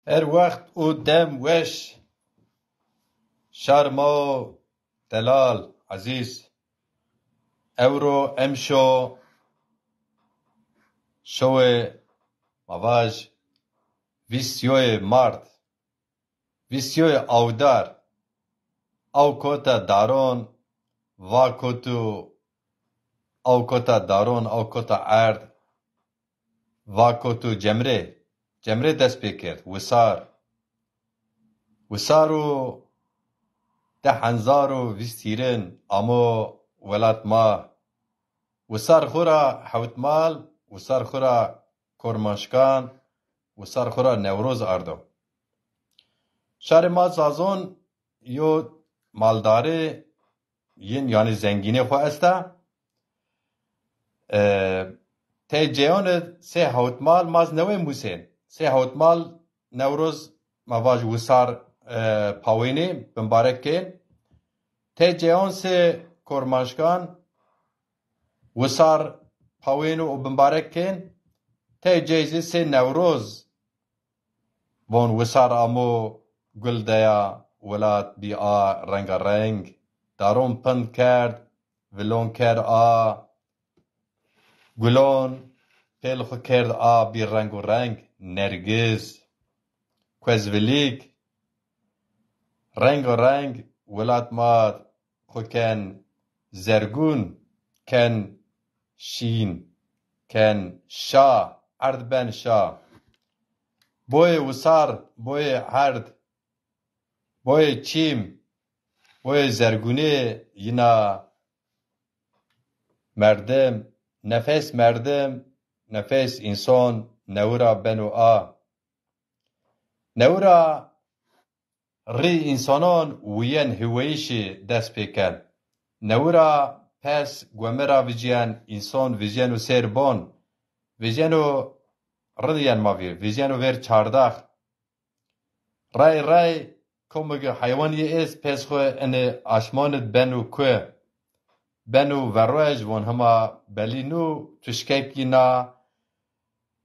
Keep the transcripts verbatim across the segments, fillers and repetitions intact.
Her wext û dem weş. Şar ma û delal, ezîz. Ewro, emşo, şoyê ma vaj vîst yoyê mart, vîst yoyê awdar, aw kota daron, va kotu, aw kota daron, aw kota erd, va kotu cemrê. Cemrê dest pê kerd, wisar. Wisar û di hezar û vîst hîrin amo welat ma. Wisar xwu ra hewtmal, wisar xwu ra kormanşkan, wisar xwu ra Newroz ardo. Şarê ma Zazon yo maldarê yin, yanî zengînê xwu esta. E, tey ceyon id sey hewtmal ma zî newê musên. Sey hewtmal Newroz ma vaj wisar, e, pawênê, bimbarek kên. Tey ceyon sey kormanşkan wisar pawêno û bimbarek kên. Tey cey zî sey Newroz von wisar amo, gul deya, welat bî a rengareng, daron pind kerd, vilon kerd a, gulon pêl xwu kerd a bî reng û reng, nergiz, kuezvilîk, reng û reng welat ma xwu ken zergûn, ken şîn, ken şa, erd ben şa. Boyê wisar, boyê erd, boyê çîm, boyê zergûnê yina merdim, nefes merdim, nefes înson newira beno a. Newira rî însanon wîyen hiweyîşî dest pê ken. Newira pes gome ra vijîyen, înson vijyeno sêr bon, vijyeno rind yen ma vîr, vijyeno vêr çardax. Rey rey komig heywan yê êst pes xwu enê aşman id beno ku. Beno veroj von hema belî nû tuşkek yina,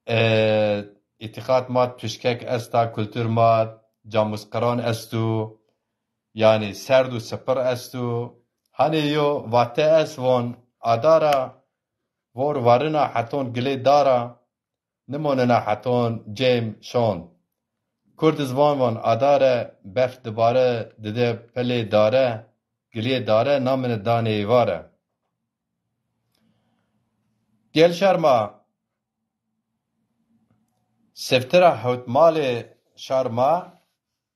e, îtîqat ma tuşkek esta, kultur ma camûsqiran esto, yanî serd û sipir esto. Hanê yo vate est von adara vor varina heton gilê dara, nimonena heton cêm şon. Kurd iz van van adare, berf dibare, dide pelê dare, giliyê dare namine danê êvare. Gel şar ma, seftira hewtmalê şar ma,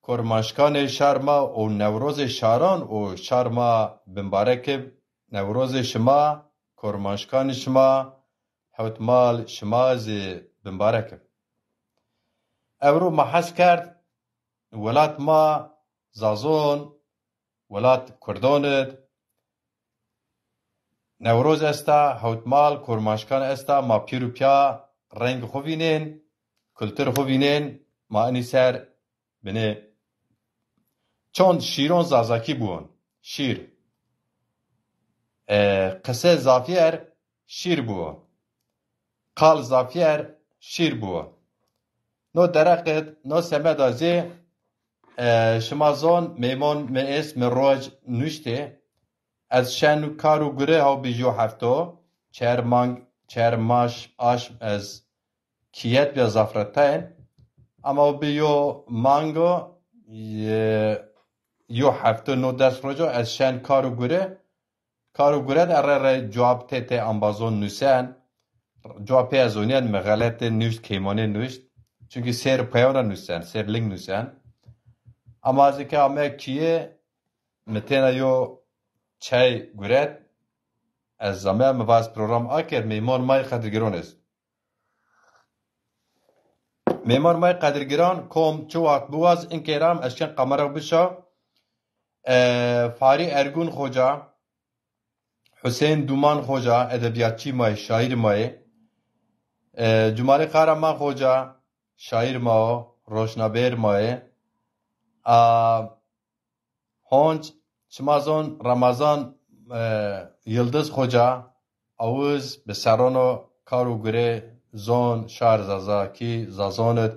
kormanşkanê şar ma û Newrozê şaran û şar ma bimbarek ib. Newrozê şima, kormanşkanê şima, hewtmal şima zî bimbarek ib. Ewro ma hes kerd, welat ma Zazon, welat Kurdon id, Newroz esta, hewtmal, kormanşkan esta, ma pîr û pîya reng xwu vînên, kultur xwu vînên, ma inî ser binê çond şîron zazakî biwon. Şîr. E, qise zafîyer şîr biwo. Qal zafîyer şîr biwo. No dereq id, no semeda zî, e, şima zon, meymon mi êst, mi roj nuştê. Ez şen kar û gure haw bi yo hefto, çer mang, çer maş, aşm ez kiyet bîya zafretayen. Ama o bi yo mango, e, yo hefto no des rojo ez şen kar û gure. Kar û gure de re re cewab tê tê ambazon nusen. Cewab pê ez onîyen mi xeletê nuşt, keymanê nuşt. Çunkî sêr peyona nusen, sêr ling nusen. Ama ez ke ame kîye, mi têna yo çay guret. Ez zame mi vaz program aker, meyman may qedirgiron est. Mêman may qedirgiran, kom çi waxt biwaz, inkê ra ez şen kamera bişa. E, Farî Ergun Xoca, Huseyîn Duman Xoca, edebîyatçî ma yê, şaîr ma yê. E, Cumalî Qaraman Xoca, şaîr ma o, roşnabêr ma yê. A, Honc, şima zon Ramazan, e, Yildiz Xoca, awiz bi serran o kar û gurê zon, şar Zazakî, Zazon id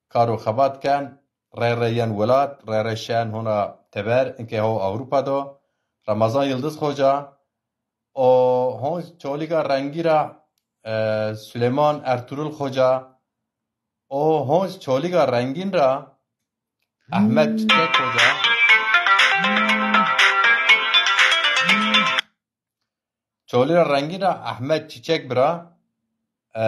kar û xebat ken, rey rey yen welat, rey rey şen hona teber, inkê ho Ewropa do. Ramazan Yildiz Xoca, o hon Çolîga Rengî ra, e, Süleyman Ertuğrul Xoca, o hon Çolîga Rengîn ra Ahmet Çiçek Xoca. Çolîga Rengîn ra Ahmet Çiçek bira, e,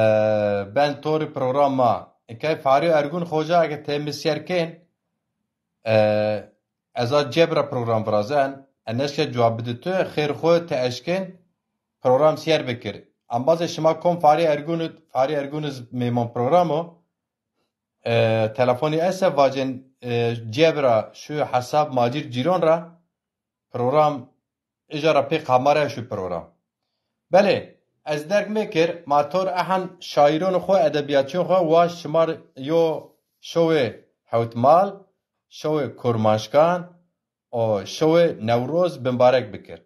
ben torî program ma. Eke Farî Ergun Xoca eke tê mi sîyer kên, e, ez a cebra program virazen, e, neşke cewab bidi tu, xêr xwu ti eşkên program sîyer bikir. Embazê şima kom Farî Ergun, Farî Ergun iz mêmon program o. E, telefonî ese vacên, e, cebra şu hesab Macîr Cîron ra program, îja ra pê kamera şu program. Belê, ez derg mekir, ma tor ehan şaîron xwu, edebiyatçîyon xwu wa şima r yo şowê Hewtmal, şowê Kurmanşkan û şowê Newroz bimbarek bikir.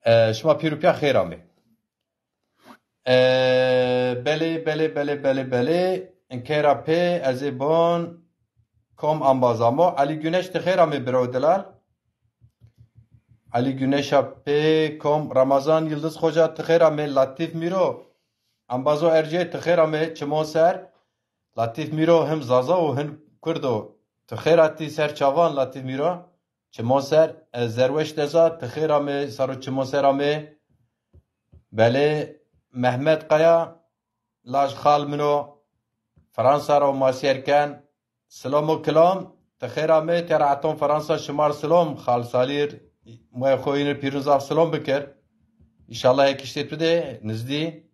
E, şima pîr û pîya xêr amê. E, belê, belê, belê, belê, belê. Inkey ra pê ez ê bon kom embaz amo. Elî Güneş, ti xêr amê birawo delal. Elî Güneşa pê kom Ramazan Yildiz Xoca, ti xêr amê. Latîf Mîro, embazo ercê, ti xêr amê çimon ser. Latîf Mîro him Zaza û him Kurd o. Ti xêr atî ser çavan Latîf Mîro. Çimon ser, e, Zerweş Deza, ti xêr amê, saro çimon ser amê. Belê, Mehmet Kaya, laj xal min o, Fransa ra ma sîyer ken. Silam û kilam, ti xêr amê, tera eton Fransa, şima r silam, xal Salîr, moyê xo yînir pîrin zaf silam bikir. Înşallah ê kiştê tu de nizdî.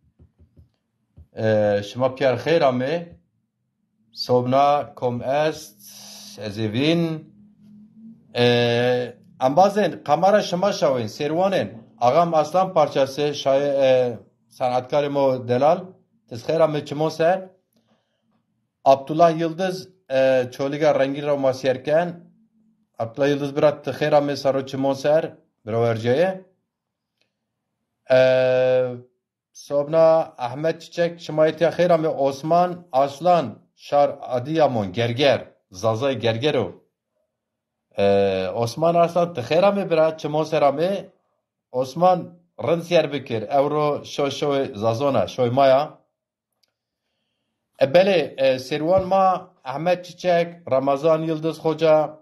E, şima pîyer xêr amê. Sobna kom est, ez ê vîn. E, embazên, kamera şima şawên, sêrwanên. Ağam Aslan parçası, şaye, e, sanatkarê mo delal. Ti xêr amê çimon ser. Abdullah Yıldız, e, Çolîga Rengîn ra ma sîyer ken. Abdullah Yıldız bira, ti xêr amê saro çimon ser. Bira werceye. E, Sobna Ahmet Çiçek, şima yê tîya xêr amê. Osman Arslan, şar Adîyamon, Gerger, Zazayê Gerger o. E, Osman Arslan, ti xêr amê bira, çimon ser amê. Osman, rind sîyer bikir, ewro şo şoyê Zazon a, şoyê ma ya. E, belê, e, sêrwan ma Ahmet Çiçek, Ramazan Yıldız Xoca,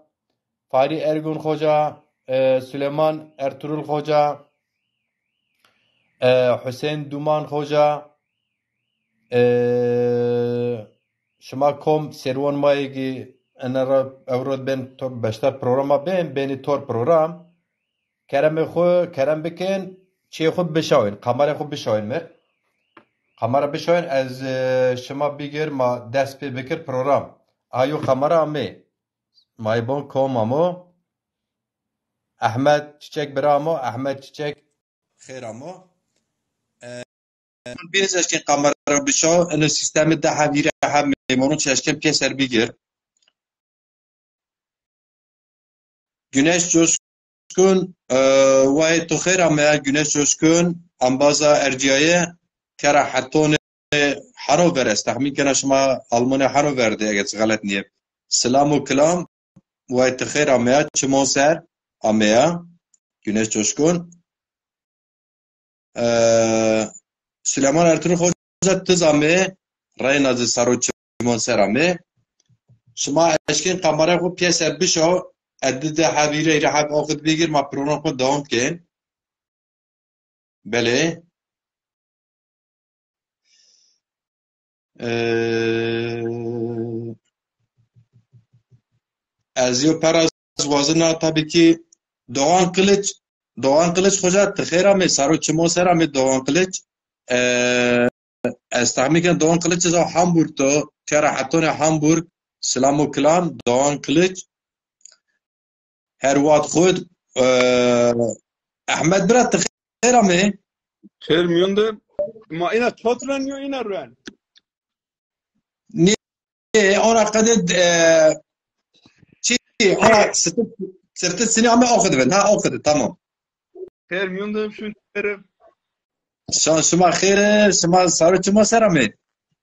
Farî Ergun Xoca, e, Süleyman Ertuğrul Xoca, e, Hüseyin Duman Xoca, e, şima kom sêrwan ma yê ki ene ra ewro bên to-, beşdar programa bên, bênî tor program. Keremê xwu kerem bikin, çiyê xwu bişawên, kamerê xwu bişawên mi. Kamera bişawên, ez, e, şima bigir, ma dest pê bikir program. Ayo kamera amê. Ma ê bon kom amo. Ahmet Çiçek bira amo, Ahmet Çiçek xêr amo. E, Bîn ez eşkên kamera bişaw, eno sîstemê daha vîre ha mêmonon çi eşkên pîyeser bigir. Güneş Coşkun, e, wayê to xêr ame, Güneş Coşkun, ambaza ercîyaye, kera hetonê Hanover, ez texmîn kena şima Almanya Hanover de, eger ez xelet nîyeb. Silam û kilam, wayê ti xêr ameya, çimon ser ameya, Güneş Coşkun. E, Süleyman Ertuğrul Hoca tiz ame, reyna ci saro çimon ser ame. Şima eşkên kamerayê xwu piyese bişo, ez di de hebîre îre heb axud bigir, ma program xwu dewam kên. Belê. E, ez yo pera wazina tabii ki Doğan Kılıç, Doğan Kılıç Hoca, ti xêr amê, saro çimo ser amê Doğan Kılıç. E, ez tahmin ken Doğan Kılıç ez Hamburg to, kera hetonê Hamburg, selam û kilam, Doğan Kılıç. Her wat xud, e, Ehmed bira, ti xêr amê. Xêr mîyon de. Ma îna çotren yo îna ruen. Nê, ona qede, e, çi, ona sırtı, sırtı sini ama okudun. Ha, okudun, tamam. Xêr mîyon de, şun xêr. Şan şima xêr, şima saro çimo ser amê.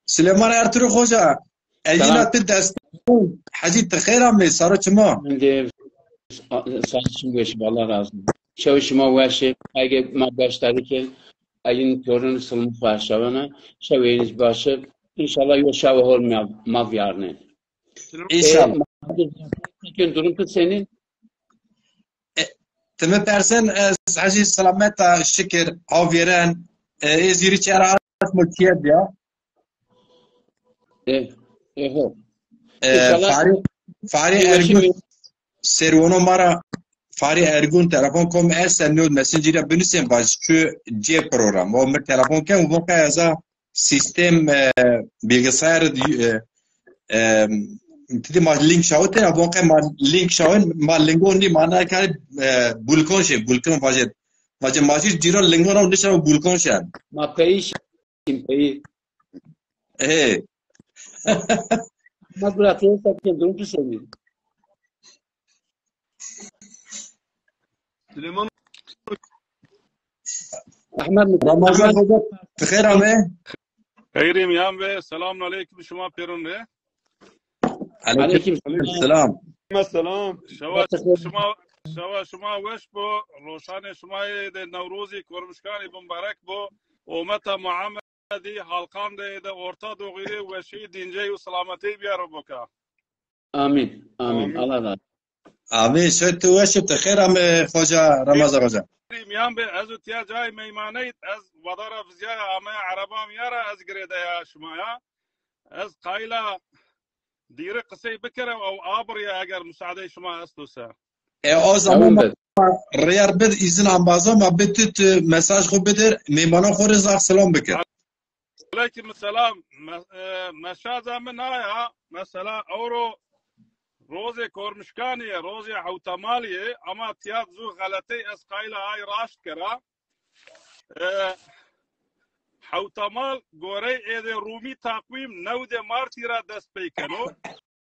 Süleyman Ertuğrul Hoca, Ejîna, ti dest, Hecî, ti xêr amê, saro çima. Sağ olun, weş, Allah razı olsun. Şew şima weş. Ege ma beşdarî ke, egin torun silmuk başlavana, şewêniz başı. İnşallah yo şew hol ma, ma viyarne. İnşallah. E, durum tu senin? E, ti mi persen, ez Hecî selamet a, şikir, aw vêren, e, ez yürü çera asmo kiyet ya. E, e, ho. E, İnşallah. Fahri, Fahri Ergun, servono mara, Fahri Ergun telefon kom ese nod messenger'a binusên vaj şu C program. O mi telefon ken, o voka eza sistem, e, bilgisayar, e, e, ti di ma link şawite, ya voka ma link şawin, ma lingon ni mana kari, e, bulkon şey, bulkon vajet. Vaje ma jî cîran lingon o nişan bulkon şen. Ma peyî şin peyî. Ê. Ma gura tê sakin durum tu senin. Süleyman. Ahmet mi? Ramazan Ahmet. Hoca, ti xêr amê. Xeyrî miyan ve, selamun aleyküm şima pêrun rê. Aleyküm selam. Selam. Şewa şima, şewa şima weş bo, roşanê şima yê de Newrozî Kormişkanî bimbarek bo. Ometa Muhammed Di halkan de, de Orta Doğu de weşî, dîncey û selametey biyaro boka. Amin. Amin. Amin. Allah razı olsun. Amin. Şew tu weş, tu xêr amê, hoca Ramazan hoca. Miyan be, ez û tiya cayê meymaneyî, ez wadara vizya ya, ame ereba mi ya ra ez girêdeya şima ya. Ez qayla dîri qisey bikere, ew abirîya eger musaadey şima esto se. E, o zaman ma reyar bid, îzin ambaza ma bid, tu, tu mesaj xo bidir, mêmana xo rê zaf selam bikir. Aleyküm selam. Me-, e, mesaja mi na ya, mesela ewro rozê Kormişkanî yê, rozê Hewtemalî yê, ama tiya zu xeletey ez qayla ay raşt kera. E, Hewtemal gorey êdê Rûmî taqwîm newdê Martî ra dest pey keno.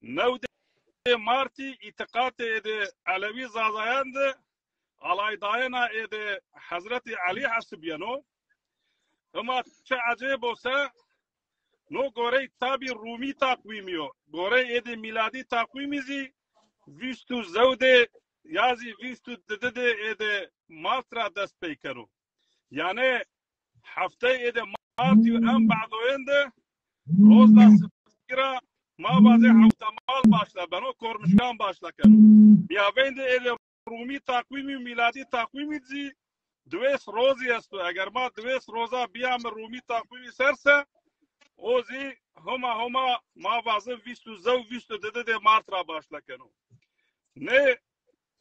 Newdê Martî îtîqatê êdê Elewî Zazayan de alaydayena êdê Hezretî Elî hesibîyeno. Hima çi ecêb o se, no gorey tabî Rûmî taqwîmî yo. Gorey êdê mîladî taqwîmî zî vîst û zewdê ya zî vîst û dididê êdê Mart ra dest pey keno. Yanî heftey êdê Martî û en bado êndî, rozda sibtî ra ma vazê Hewtemal başla beno, Kormişkan başla keno. Biyaveyndî êdê Rûmî taqwîmî, mîladî taqwîmî zî diwês rozî esto. Eger ma diwês roza biyame Rûmî taqwîmî ser se, o zî homa homa ma vazin vîst û zew, vîst û dididê Mart ra başla keno. Nê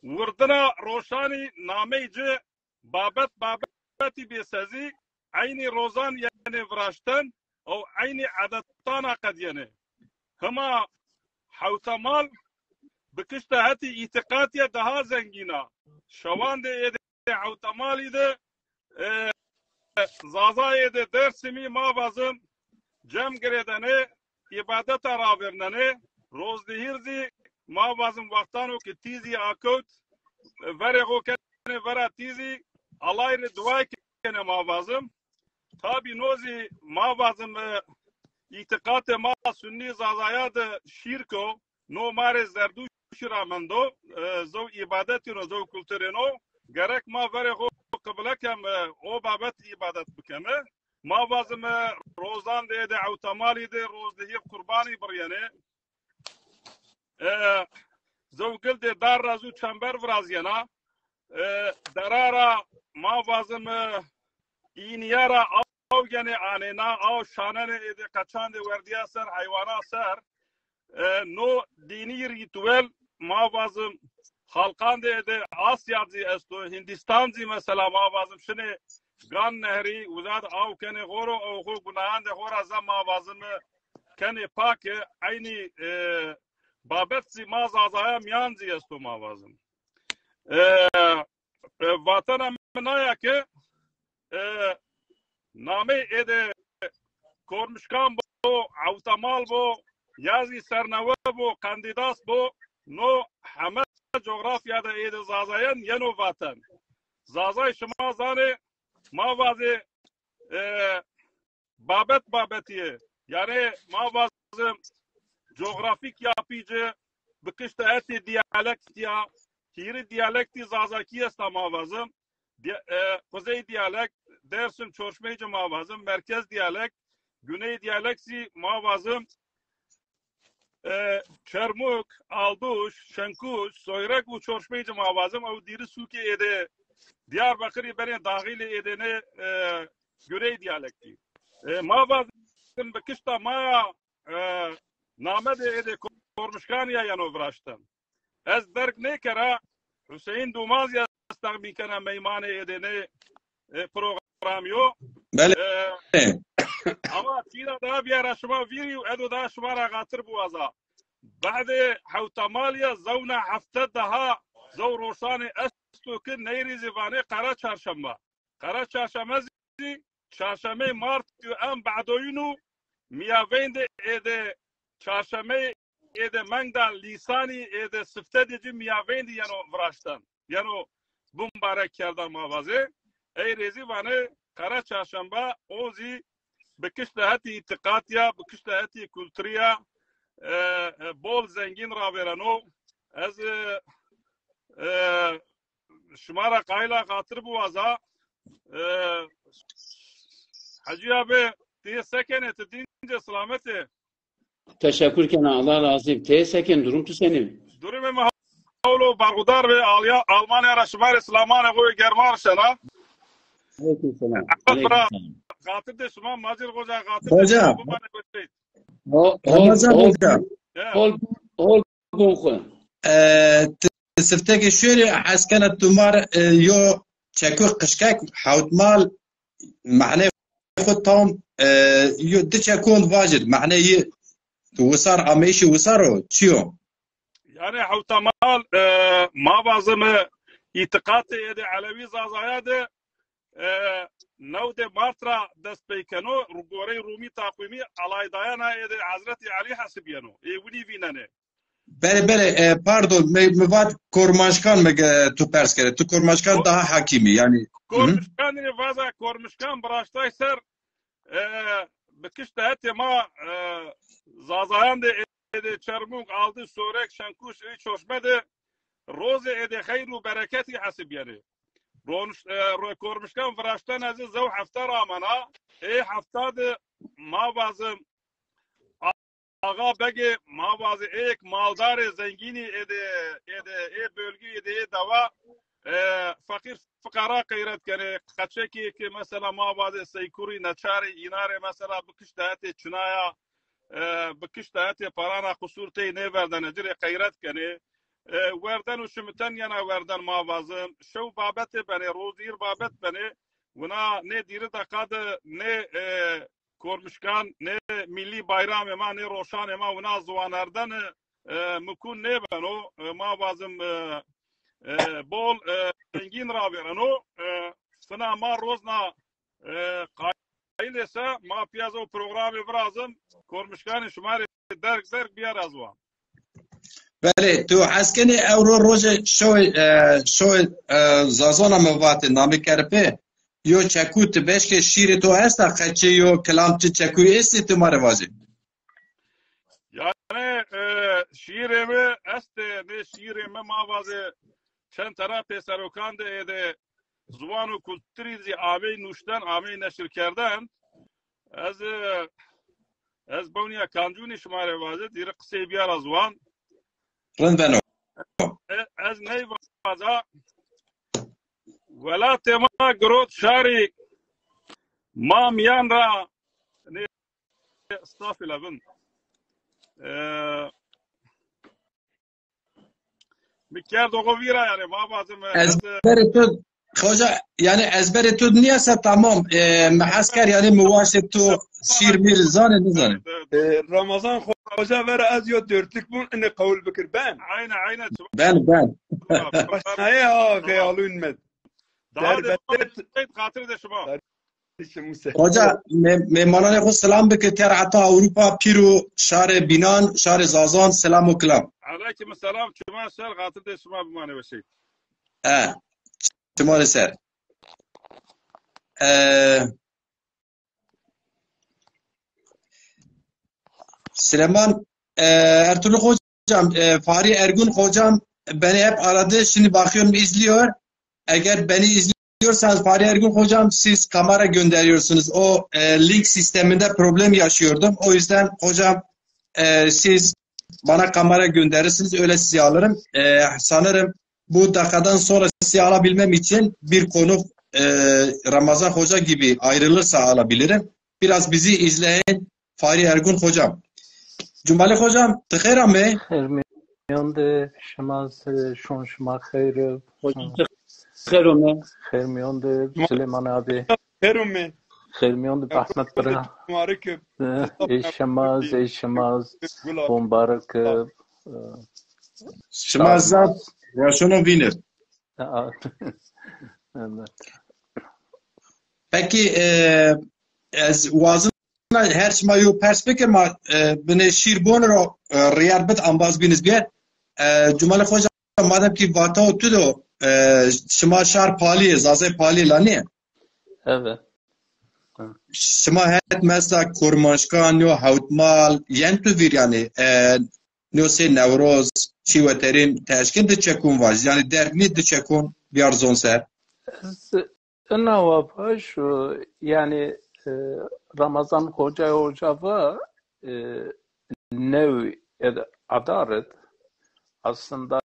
wirdina roşanî namey ci Babet Babetî bê se zî eynî rozan yenê viraşten û eynî edetan aqedîyenê. Hima Hewtemal bi kişta hetî îtîqatîye daha zengîn a. Şewandê êdê Hewtemalî de, e, Zazayê de Dêrsimî ma vazim cem girêdenê, îbadeta ravêrnenê, rozdihîr zî ma vazim wextano ke tîzî akewt, verê xo kenê vera tîzî, Allay rê duay kenê ma vazim. Tabî no zî ma vazim, e, îtîqatê ma Sunnî Zazaya de şîrk o, no ma rê Zerdûşî ra mendo, e, zew îbadetî no, zew kulturê no, gerek ma verê xo qibile keme, o babet îbadet bikeme. Ma vazime rozan de êdê Ewtemalî de rozdehî qurbanî birîyenê. E, zewgil de dar ra zû çember virazîyena. E, dera ra ma vazime înîye ra aw genê anêna, aw şanenê êdê qeçan de werdîya ser, heywana ser. E, no dînî rîtuel ma vazim xalqandê êdê Asya zî esto, Hindîstan zî mesela ma vazim şinê Gan Nehrî, uza de aw kenê xo ro, ew xo gunayan de xo ra zî ma vazim kenê pak, eynî, e, babet zî ma Zazaya mîyan zî esto ma vazim. E, e, vatena mi na ya ke, e, namey êdê Kormişkan bo, Ewtemal bo, ya zî sernewe bo, qendîdas bo, no heme cografya de êdê Zazayan yeno vaten. Zazay şima zanê, ma vazê, e, babet babetî yê. Yanî ma vazim coğrafik yapî ci, bi kişta hetê diyalekt ya, hîrê diyalektî zazakî esta ma vazim. Di-, e, kuzey diyalekt, Dersim çorşmey ci ma vazim, merkez diyalekt, güney diyalekt zî ma vazim, e, Çermuk, Alduş, Şenkuş, Soyrek û çorşmey ci ma vazim, ew dîri sûkê êdê Diyarbekirî benê daxilê êdênê, e, güney diyalektî. E, ma vazim bi kişta ma ya, e, namedê êdê Kormişkanî ya yeno viraşten. Ez derg nêkera, Hüseyin Dumaz ya ez texmîn kena meymanê êdê nê, e, programî yo. Belê. E, ama tîra daha biyara şima vîrî û edo daha şima ra xatir biwaza. Badê hewtemal ya zewna hefte daha zew roşanê esto ki ney rê zî vanê Qara Çarşembe. Qara Çarşeme zî, Çarşemey Mart yo en bado yîn û mîyaveyndê êdê Çarşemey êdê Mengdan, Lîsanî êdê Sifte de ci mîyaveyndî yeno viraşten. Yeno bimbarek kerdan ma vazê. Ey rê zî vanê Qara Çarşembe, o zî bi kişta hetî îtîqat ya, bi kişta hetî kulturî ya, e, e, bol zengîn ravêreno. Ez, e, e, şima ra qayîl a xatir biwaza. E, Hecî abi, ti se kenê, ti dîn ci, selamet ê? Teşekkür kena, Allah razı olsun. Ti se kenê, durum tu senî? Durumê mi hewlo, berxudar bê, Alya-, Almanya ra şima rê selamanê xo yê german şena. Aleyküm selam. Ehmed bira, aleyküm selam. Xatir de şima, Macir Xoca, xatir de şima, bimanê weşey. Ho-, hol, Ramazan hol, Hoca. Ya. Hol, hol, gon xo. E, ti siftekê şuêrî hes kena tu ma rê, e, yo çekû qişkek, hewtmal, mehnê xo tam, e, yo di çekûn vajir, mehnê yi wisar, ameyîşî wisar o, çi yo? Yani hewtemal, e, ma vazime îtîqatê êdê Elewî Zazaya de, e, newdê Mart ra dest pey keno, gorey Rûmî taqwîmî alaydayena êdê Hezretî Elî hesibîyeno. Ê winî vînenê. Belê, belê, e, pardon, mi, mi vat Kormaşkan mi ge-, tu pers kere. Tu Kormaşkan daha hakîmî, yani. Hı hı. Kormişkan rê vaza, Kormişkan bi raştay ser, e, bi kişta hetê ma, e, Zazayan de êdê Çermûg, Aldi, Sorek, Şenkuş, ê Çorşme de rozê êdê xeyr û bereketî hesibîyenê. Ronş-, e, ro-, Kormişkan viraştene zî zew hefte ra amena. Ê hefta de ma vazim Axa Begê, ma vazê êk maldarê zengînî êdê, êdê, ê bölgî, êdê, ê dewa, e, feqîr fiqara qeyret kenê. Qeçekî ki mesela ma vazê seykurî neçarê, îna rê mesela bi kişta hetê çinaya, e, bi kişta hetê parana qusur tey nêverdene, ci rê qeyret kenê. E, werden û şimiten yena werden ma vazim. Şew babetê benê, roz hîr babet benê. Wina nê dîri deqa de nê, e, Kormişkan, nê milî bayramê ma, nê roşanê ma wina ziwanerdene, e, mikûn nêbeno. E, ma vazim, e, e, bol, e, zengîn ravêreno. E, fina ma rozna, e, qayîlê se, ma pîya zew programê virazim, Kormişkanê şima rê derg derg bîyara ziwan. Belê, tu hes kenê ewro rojê şoyê, e, şoyê, e, Zazana mi vatê, namê kerê pê, yo çekû ti beşkê şîrê to esta, qeçê yo kilam ti çekû estê, ti ma rê vajê. Yani, e, şîrê mi estê, nê şîrê mi ma vazê çend tera pêserokan de êdê ziwan û kulturî zî amey nuşten, amey neşirkerden. Ez, e, ez bewnîya kancûnî şima rê vazê, dîri qisey bîyara ziwan. Rind beno. E, ez ney vaza, welatê ma girot şarî ma mîyan ra, nê, estağfirullah bin. E, Mi kerdo xo vîra, yani, ma vazim, e, ez, e, ezberê to, hoca, yani, ezberê to nîya se tamam. E, mi hes kerd, yani, mi waştê to şîr mîr zanê, nizanê. Evet, evet. E, Ramazan Hoca vera ez yo dörtlük bun, ini qewul bikir ben. Aynen, aynen. Ben, ben. Tamam, tamam. Başnayê ha, xeyalûn med. Daha devam et, xatir de şima. Hoca, me-, mêmananê xo selam bike, ter heta Ewropa, pîr û şarê bînan, şarê Zazan, selam û kilam. Aleyküm selam, çiman ser, xatir de şima bimane weşey. E, çimanê ser. E, Silêman, E, Ertuğrul Hocam, e, Fahri Ergun Hocam beni hep aradı. Şimdi bakıyorum, izliyor. Eğer beni izliyorsanız Fahri Ergun Hocam, siz kamera gönderiyorsunuz. O, e, link sisteminde problem yaşıyordum. O yüzden hocam, e, siz bana kamera gönderirsiniz, öyle sizi alırım. E, sanırım bu dakikadan sonra sizi alabilmem için bir konuk, e, Ramazan Hoca gibi ayrılırsa alabilirim. Biraz bizi izleyin. Fahri Ergun Hocam. Cumali Hocam, ti xeyr amê. Xeyr mîyan de, şima, e, şon şima xeyr. Hocam, ti xeyr ome. Xeyr mîyan de, Süleyman abi. Xeyr ome. Xeyr mîyan de, Ahmet Bira. Mubarek. E, ey şima, ey şima. Mubarek. E, Şima zaf roşono vînir. Aa. Evet. Peki, e, ez wazina her şima yo pers bikim, ma, e, binê şîr bon ro, e, riyar bid ambaz bîniz bîye. E, Cumali Hoca, madem ki vata o tu do, e, şima şar Palî yê, Zazay Palî la nîye? Evet. Şima het mesela Kurmanşkan yo Hewtmal yen tu vîr yanî, e, no sey Newroz, çî weterîn teşkîn di çekûn vaj. Yanî derg nî di çekûn biyar zon ser. Ez ina wa vaj, e, yanî, e, Ramazan Hoca, Hoca va, e, new ed-, adaret aslında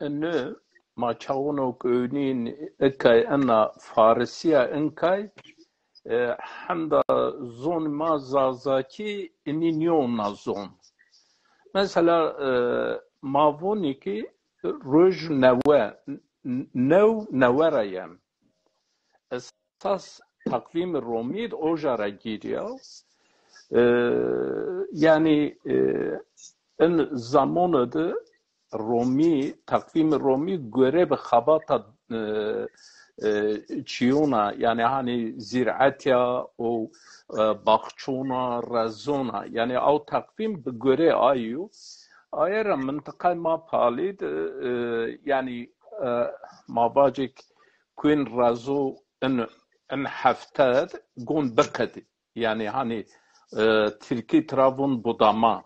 inu ma çawuno ke ewnîn ikay ina Farisiya inkay, e, henda zon ma Zazakî inî nîyona zon. Mesela, e, ma vonî ki roj newe, n-, new newe ra yen. Esas takvîmî Romî de oja ra gîrîya. E, yanî, e, in zamone de Romî, takvîmî Romî gore bi xebata, e, e, çîyona, yanî hanî zîretiya û, e, baxçona, rezona, yanî aw takvîm bi gore ayo. Aye ra mintiqay ma Palî de, e, yanî, e, ma vacik kuên rezo in, in hefte gon biqedî. Yanî hanî, e, tirkî tira von budama.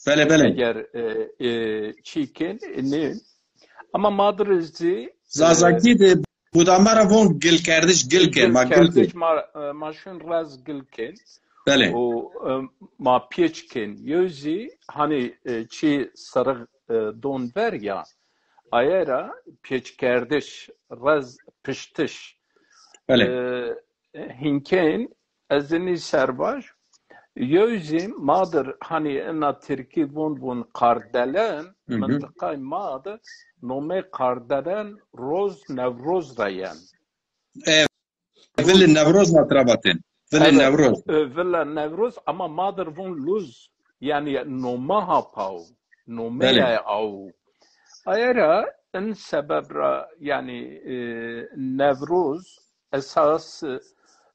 Belê, belê. Eger, e, e, çî kên, e, nê. Ama ma dir zî, e, Zazakî de budama ra von gilkerdiş, gilkên, ma gilkên. Gilkerdiş, ma, e, ma şun rez gilkên. Belê. Û, e, ma pêç kên. Yew zî, hanî, e, çî sirix, e, don ver ya, aye ra pêçkerdiş, rez piştiş. Belê. E, hinkên, ez inî ser vaj. Yew zî ma dir, hanî ina tirkî von von Kardelen, mintiqay ma de nomey Kardelen roz Newroz ra yen. E, vilê Newroz ma tira vatên. Vilê Newroz. E, vila Newroz ama ma dir von luz. Yanî noma ha paw. Nomey aw. Aye ra in sebeb ra, yanî, e, Newroz esas, e,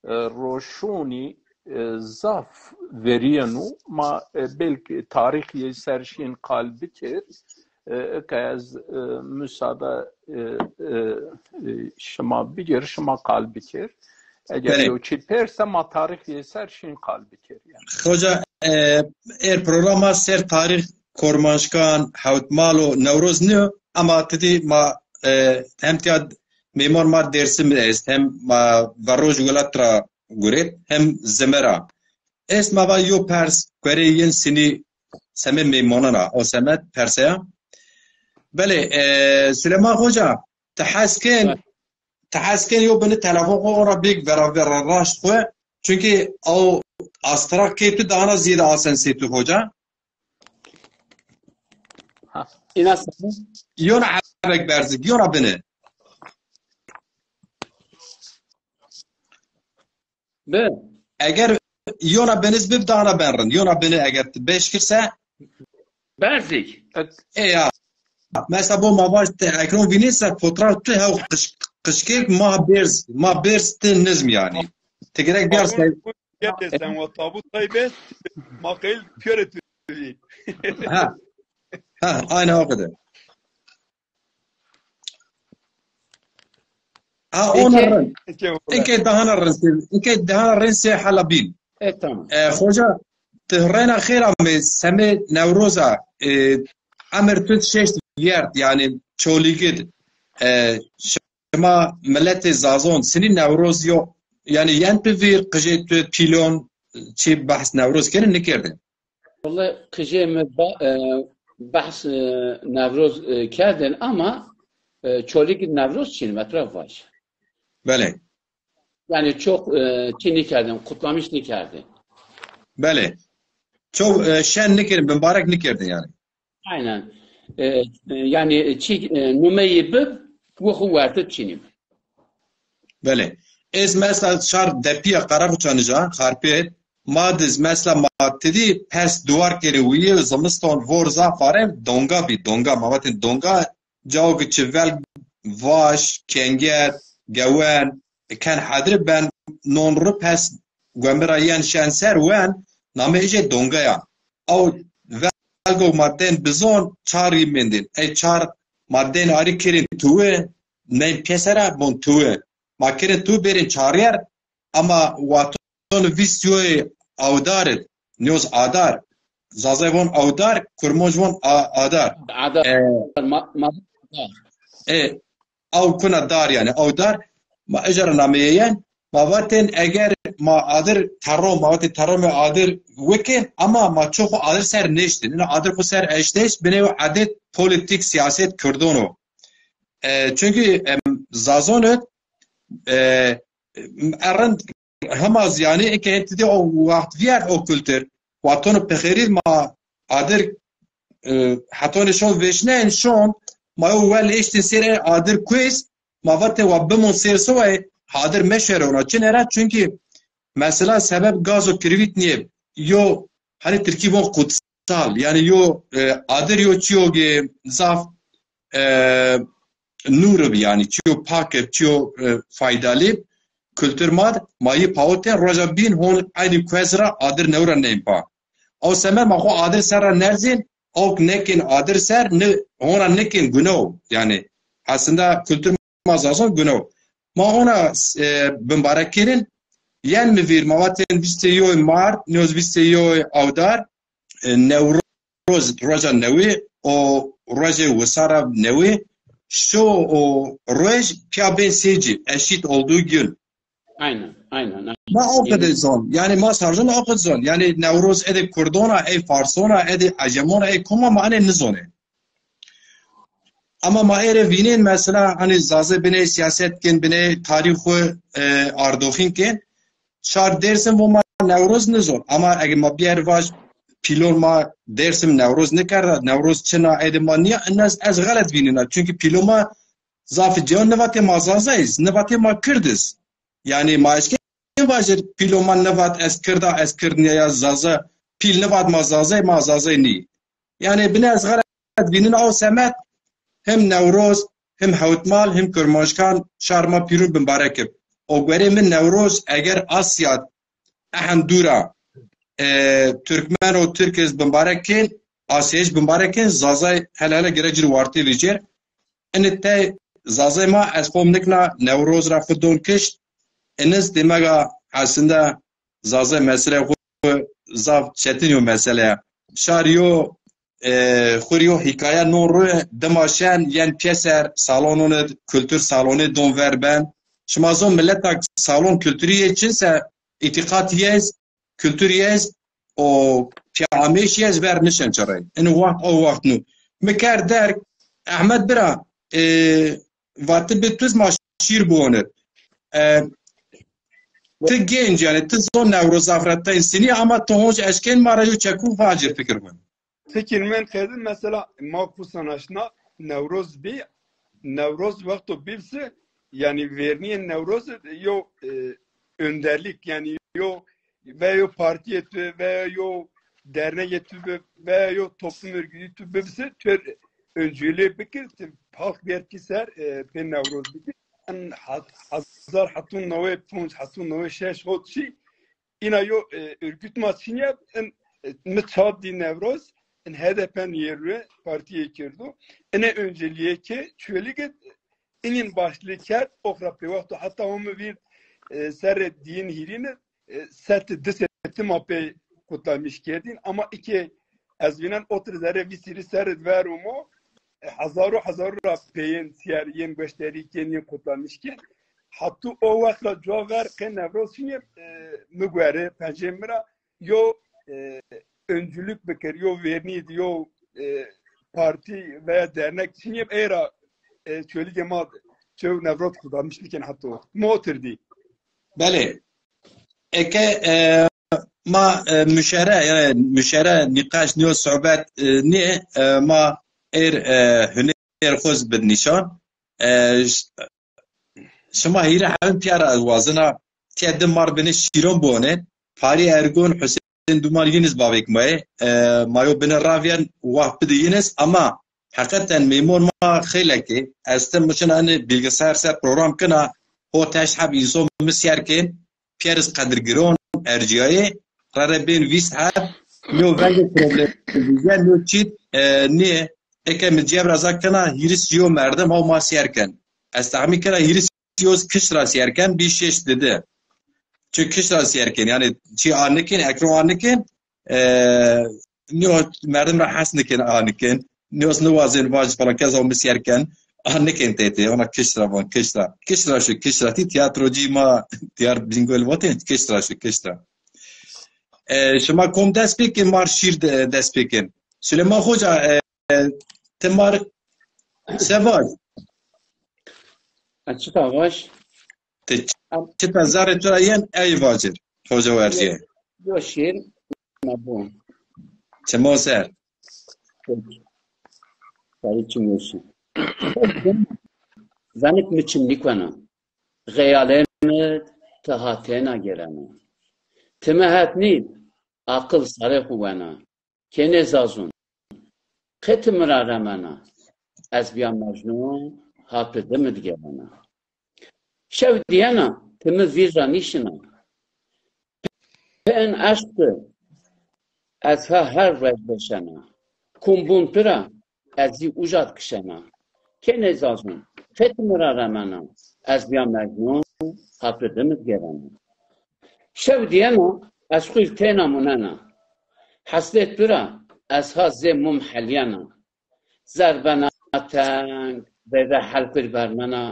roşonî, e, zaf verîyeno. Ma, e, belkî tarîx yê ser şîn qal bikir. E, eke ez, e, musade, e, e, e, şima bigir, şima qal bikir. Eger yew çî perse ma tarîx yê ser şîn qal bikir. Yanî. Hoca, e, er programa ser tarîx Kormanşkan, Hewtmal û Newroz nîyo, ama ti dî ma, e, hem tiya mêmon ma Dêrsim est, hem ma veroj welat ra guret, hem zime ra est. Ma va yo pers, guerê yin sinî semê mêmonan a, o semed perseya. Belê, e, Süleyman Hoca, ti hes kên, ti hes kên yo binî telefon xo, ora bêk vera vera raşt xo. Çunkî o astraq kê tu dana zîyade asen sê tu hoca. Ha. Îna se-, yona hebek berzik, yona binî. Bi. Eger yona biniz bib dana ben rind. Yona bini eger ti beş kirse. Berzik. E ya. Mesela bo ma vaj te ekran vînî se fotoğraf tu hew qış-, qışkek ma berz, ma berz ti nizm yanî. Ti gerek biyar se. Gerçekten o tabut taybet ma qeyl piyore tu. Ha. Ha, aynen o kadar. Ha, ona rind. Peki. Eke dahana rind se, eke dahana rind se hala bîn. E, tamam. E, hoca, Ti reyna xêr amê, semê Newroza, e, emir tu şeşt vîyert, yanî Çolîgid, e, şima miletê Zazon, sinî Newroz yo, yanî yen tu vîr, qijê tu pîlon, çi behs Newroz kerdin, nikerdin? Wele qijê mi ba-, e, behs, e, Newroz, e, kerdin ama, e, Çolîgid Newroz çin, metra vaj. Belê. Yani çok, e, şey nikerdin, kutlamış nikerdin. Belê. Çok, e, şen nikerdin, bimbarek nikerdin yani. Aynen. E, e, yani çi, e, numeyi bib, wi xu wertit çinim. Belê. Ez mesela şar depiya Karakuçanija, Xarpêt, ma diz mesela ma tidi pers duvar keri wiye zimiston vor zaf are, donga bi, donga, ma vatin donga, cao ki çi vel vaş, kenger, gewen, ken hedri ben non ri pes guemira yen şen ser wen, name ije donga ya. Aw velgo ma den bizon çar yi mendin. Ey çar ma den ari kirin tuwi, men pesera bon tuwi. Ma kirin tu berin çar yer, ama waton vîst yoy awdar id, nyoz adar. Zazay von awdar, kurmonc von a-, adar. Adar. E, ma, ma, e, aw kuna dar yani, aw dar. Ma ejara nameye yen. Ma vaten eger ma adir terro, ma vaten terro me adir wikin, ama ma çoxu adir ser neştin. Ina adir xu ser eşteş, bine yo adet politik, siyaset Kürdono. E, çünkü, em, Zazon id, e, errind hema zî yanî eke hentî de o waxt vîyert o kultur. Watonê pixêrî ma adir, e, hetonê şon veşneyn şon, ma yo wel eştin sêr e adir kuês, ma vate wa bimon sêr soway, hadir meşero ona. Çin era? Çünkü mesela sebeb gazo kirvît nîye. Yo, hani tirkî von kutsal. Yani yo, e, adir yo çiyo ge zaf, e, nûr bi yani, çiyo pak bi, çiyo, e, faydalı bi. Kultur ma d, ma yi pawitên roja bîn hon eynî kuez ra adir newra neyên pa. Aw semed ma xo adir ser ra nerzîn, awk nekên adir ser, ni, hona nekên gunew. Yani aslında kultur ma Zazon gunew. Ma hona, e, bimbarek kêrin, yen mi vîr, ma vatên vîst û yoy mart, nyoz vîst û yoy awdar, e, Newroz, roja newî, o rojê wisara newî, şo o roj piya bên sêcî, eşit olduğu gün. Aynen, aynen, aynen. Ma o qede zon, yani ma sarjon o qede zon. Yani Newroz ede Kurdona, ey Farsona, ede Ecemona, ey koma ma ene nizone. Ama ma êre vînên mesela, hani Zaze binê siyaset kên, binê tarîx xu, e, ardoxîn kên. Şar Dêrsim vo ma Newroz nizon. Ama ege ma biyer vaj pîlon ma Dêrsim Newroz nikerda, Newroz çina êdî ma niya, in ez, ez xelet vînena. Çünkü pîlon ma zafî ciwan nivatê ma Zaza iz, nivatê ma Kird iz. Yani ma eşkên vajir pîlon ma nivat ez Kirda, ez Kird niya ya Zaza. Pîl nivat ma Zaza, ma Zaza nî. Yani bine ez xelet vînin aw semed, him Newroz, him Hewtmal, him Kirmanckhan şar ma pîrun bimbarek ib. O guerê min Newroz eger Asya ehendûra, e, Türkmen û Tirk iz bimbarek kên, Asyayij bimbarek kên, Zazay hele hele gere cir wartê vecêr. Ini tey Zazay ma ez xo nikna Newroz ra xu don kişt. Iniz demega aslında Zazay mesele xu zaf çetin yo mesele ya. Şar yo, e, xu rê yo hîkaye non ru, dima şen yen pyeser salonon id, kultur salonê don ver ben. Şima zon mileta salon kulturî yê çin se, îtîqat yê z, kultur yê z, o pîyamêş yê z ver nişen çirey. Ini waxt o waxt nu. Mi kerd derg, Ehmed bira, e, vati bi tu z ma şîr biwonir. E, ti genc yani, ti zon Newroz zaf ra tey sinî ama ti honc eşkên ma ra yo çekû vacir fikir bin. Fikir men qedin mesela ma kusan aşna Newroz bi, Newroz wexto bibsi, yani verniyê Newroz yo, e, önderlik, yani yo veya yo partiyê tu, veya yo dernegê tu bi, veya yo toplum örgütü tu bibsi, tu öncülüğü bikir, ti halk verki ser, e, pê Newroz bikir. En haz-, hazar hetun newey ponc, hetun newey şeş hot şî, ina yo, e, örgüt ma çinya, en, e, mi çad dî Newroz, en H D P niyerue partiyê kerdo. Ene önceliğe ke çuelige inin başlığı kerd, oxra pê wexto hatta o mi vîr, e, serre diyin hîrîne, e, seti di seti ma pê kutlamış kerdin. Ama iki ez vînen otir zerre vîst hîris serre di ver umo, e, hezaro hezaro ra peyên sîyer yên gueşterî kên, yên kutlamış kên. Hatû o wext ra cuwa ver qê Newroz çinê, e, mi guere, pencê mi ra yo, e, öncülük bikir, yo vernî di, yo, e, partî veya dernek çinê, ey ra, e, Çolîgê ma çew Newroz kutlamış nikên hatû. Mi otir dî. Belê. Eke, e, ma, e, muşere, yanî muşere nîqaş nîyo, sohbet, e, nî, e, ma êr, e, huner xo zî bid nîşan. E, ş-, şima hîrê hewin pîya ra ez wazena, tiya di mar binê şîron biwanên. Parî Ergun, Husên Duman, Yunus bavêk ma yê. E, ma yo binê ravîyen, wah bidê Yunus, ama heqeten mêmon ma xeylek ê. Ez tim mi çina inê bilgisayar ser program kena, ho teşt heb înson mi sîyer kên, pîyer iz qedirgiron ercîyayê, re re bên vîst heb, nîyo vengê problem vîzyen, nîyo çît, e, nîyê. Eke mi cebra za kena, hîris yo merdim haw ma sîyer ken. Ez tahmîn kena hîris yo kişt ra sîyer ken, bî şeş didi. Çi kişt ra sîyer ken, yanî çi a nikên, ekran a nikên, e, nîyo merdim ra hes nikên a nikên. Nîyo niwazên vaj falan kes o mi sîyer ken. A nikên tê tê, ona kişt ra van, kişt ra. Kişt ra şu, kişt ra tî tiyatrocî ma, diyar Bingöl votên, kişt ra şu, kişt ra. E, şima kom dest pê kên, mar şîr de, dest pê kên. Süleyman Hoca, e, e, ti mar se vaj? Ez çita vaj? Ti ç-, çita zerrê tu ra yen ey vacir. Hoca wercîye. Yo şîr ma bon. Çimo ser. Sarî çim weşî. Venik mi çim nîkwena. Xeyalê mi ti ha têna gêrena. Ti mi het nî, aqil sarê xwu wena. Kênê Zazûn, qe ti mi ra remena. Ez bîya Mecnûn, ha tu di mi di gêrena. Şew dîyena, ti mi vîr ra nîşina. Pi in eşq di, ez ha her ruej veşena. Kum bûn tu ra, ez zî uca di kişena. Kênê Zazûn, qe ti mi ra remena. Ez bîya Mecnûn, ha tu di mi di gêrena. Şew dîyena, ez xwîr têna munena. Hesrêt tu ra, ez ha zê mum helîyena. Zer bena teng, veyve helqir vermena.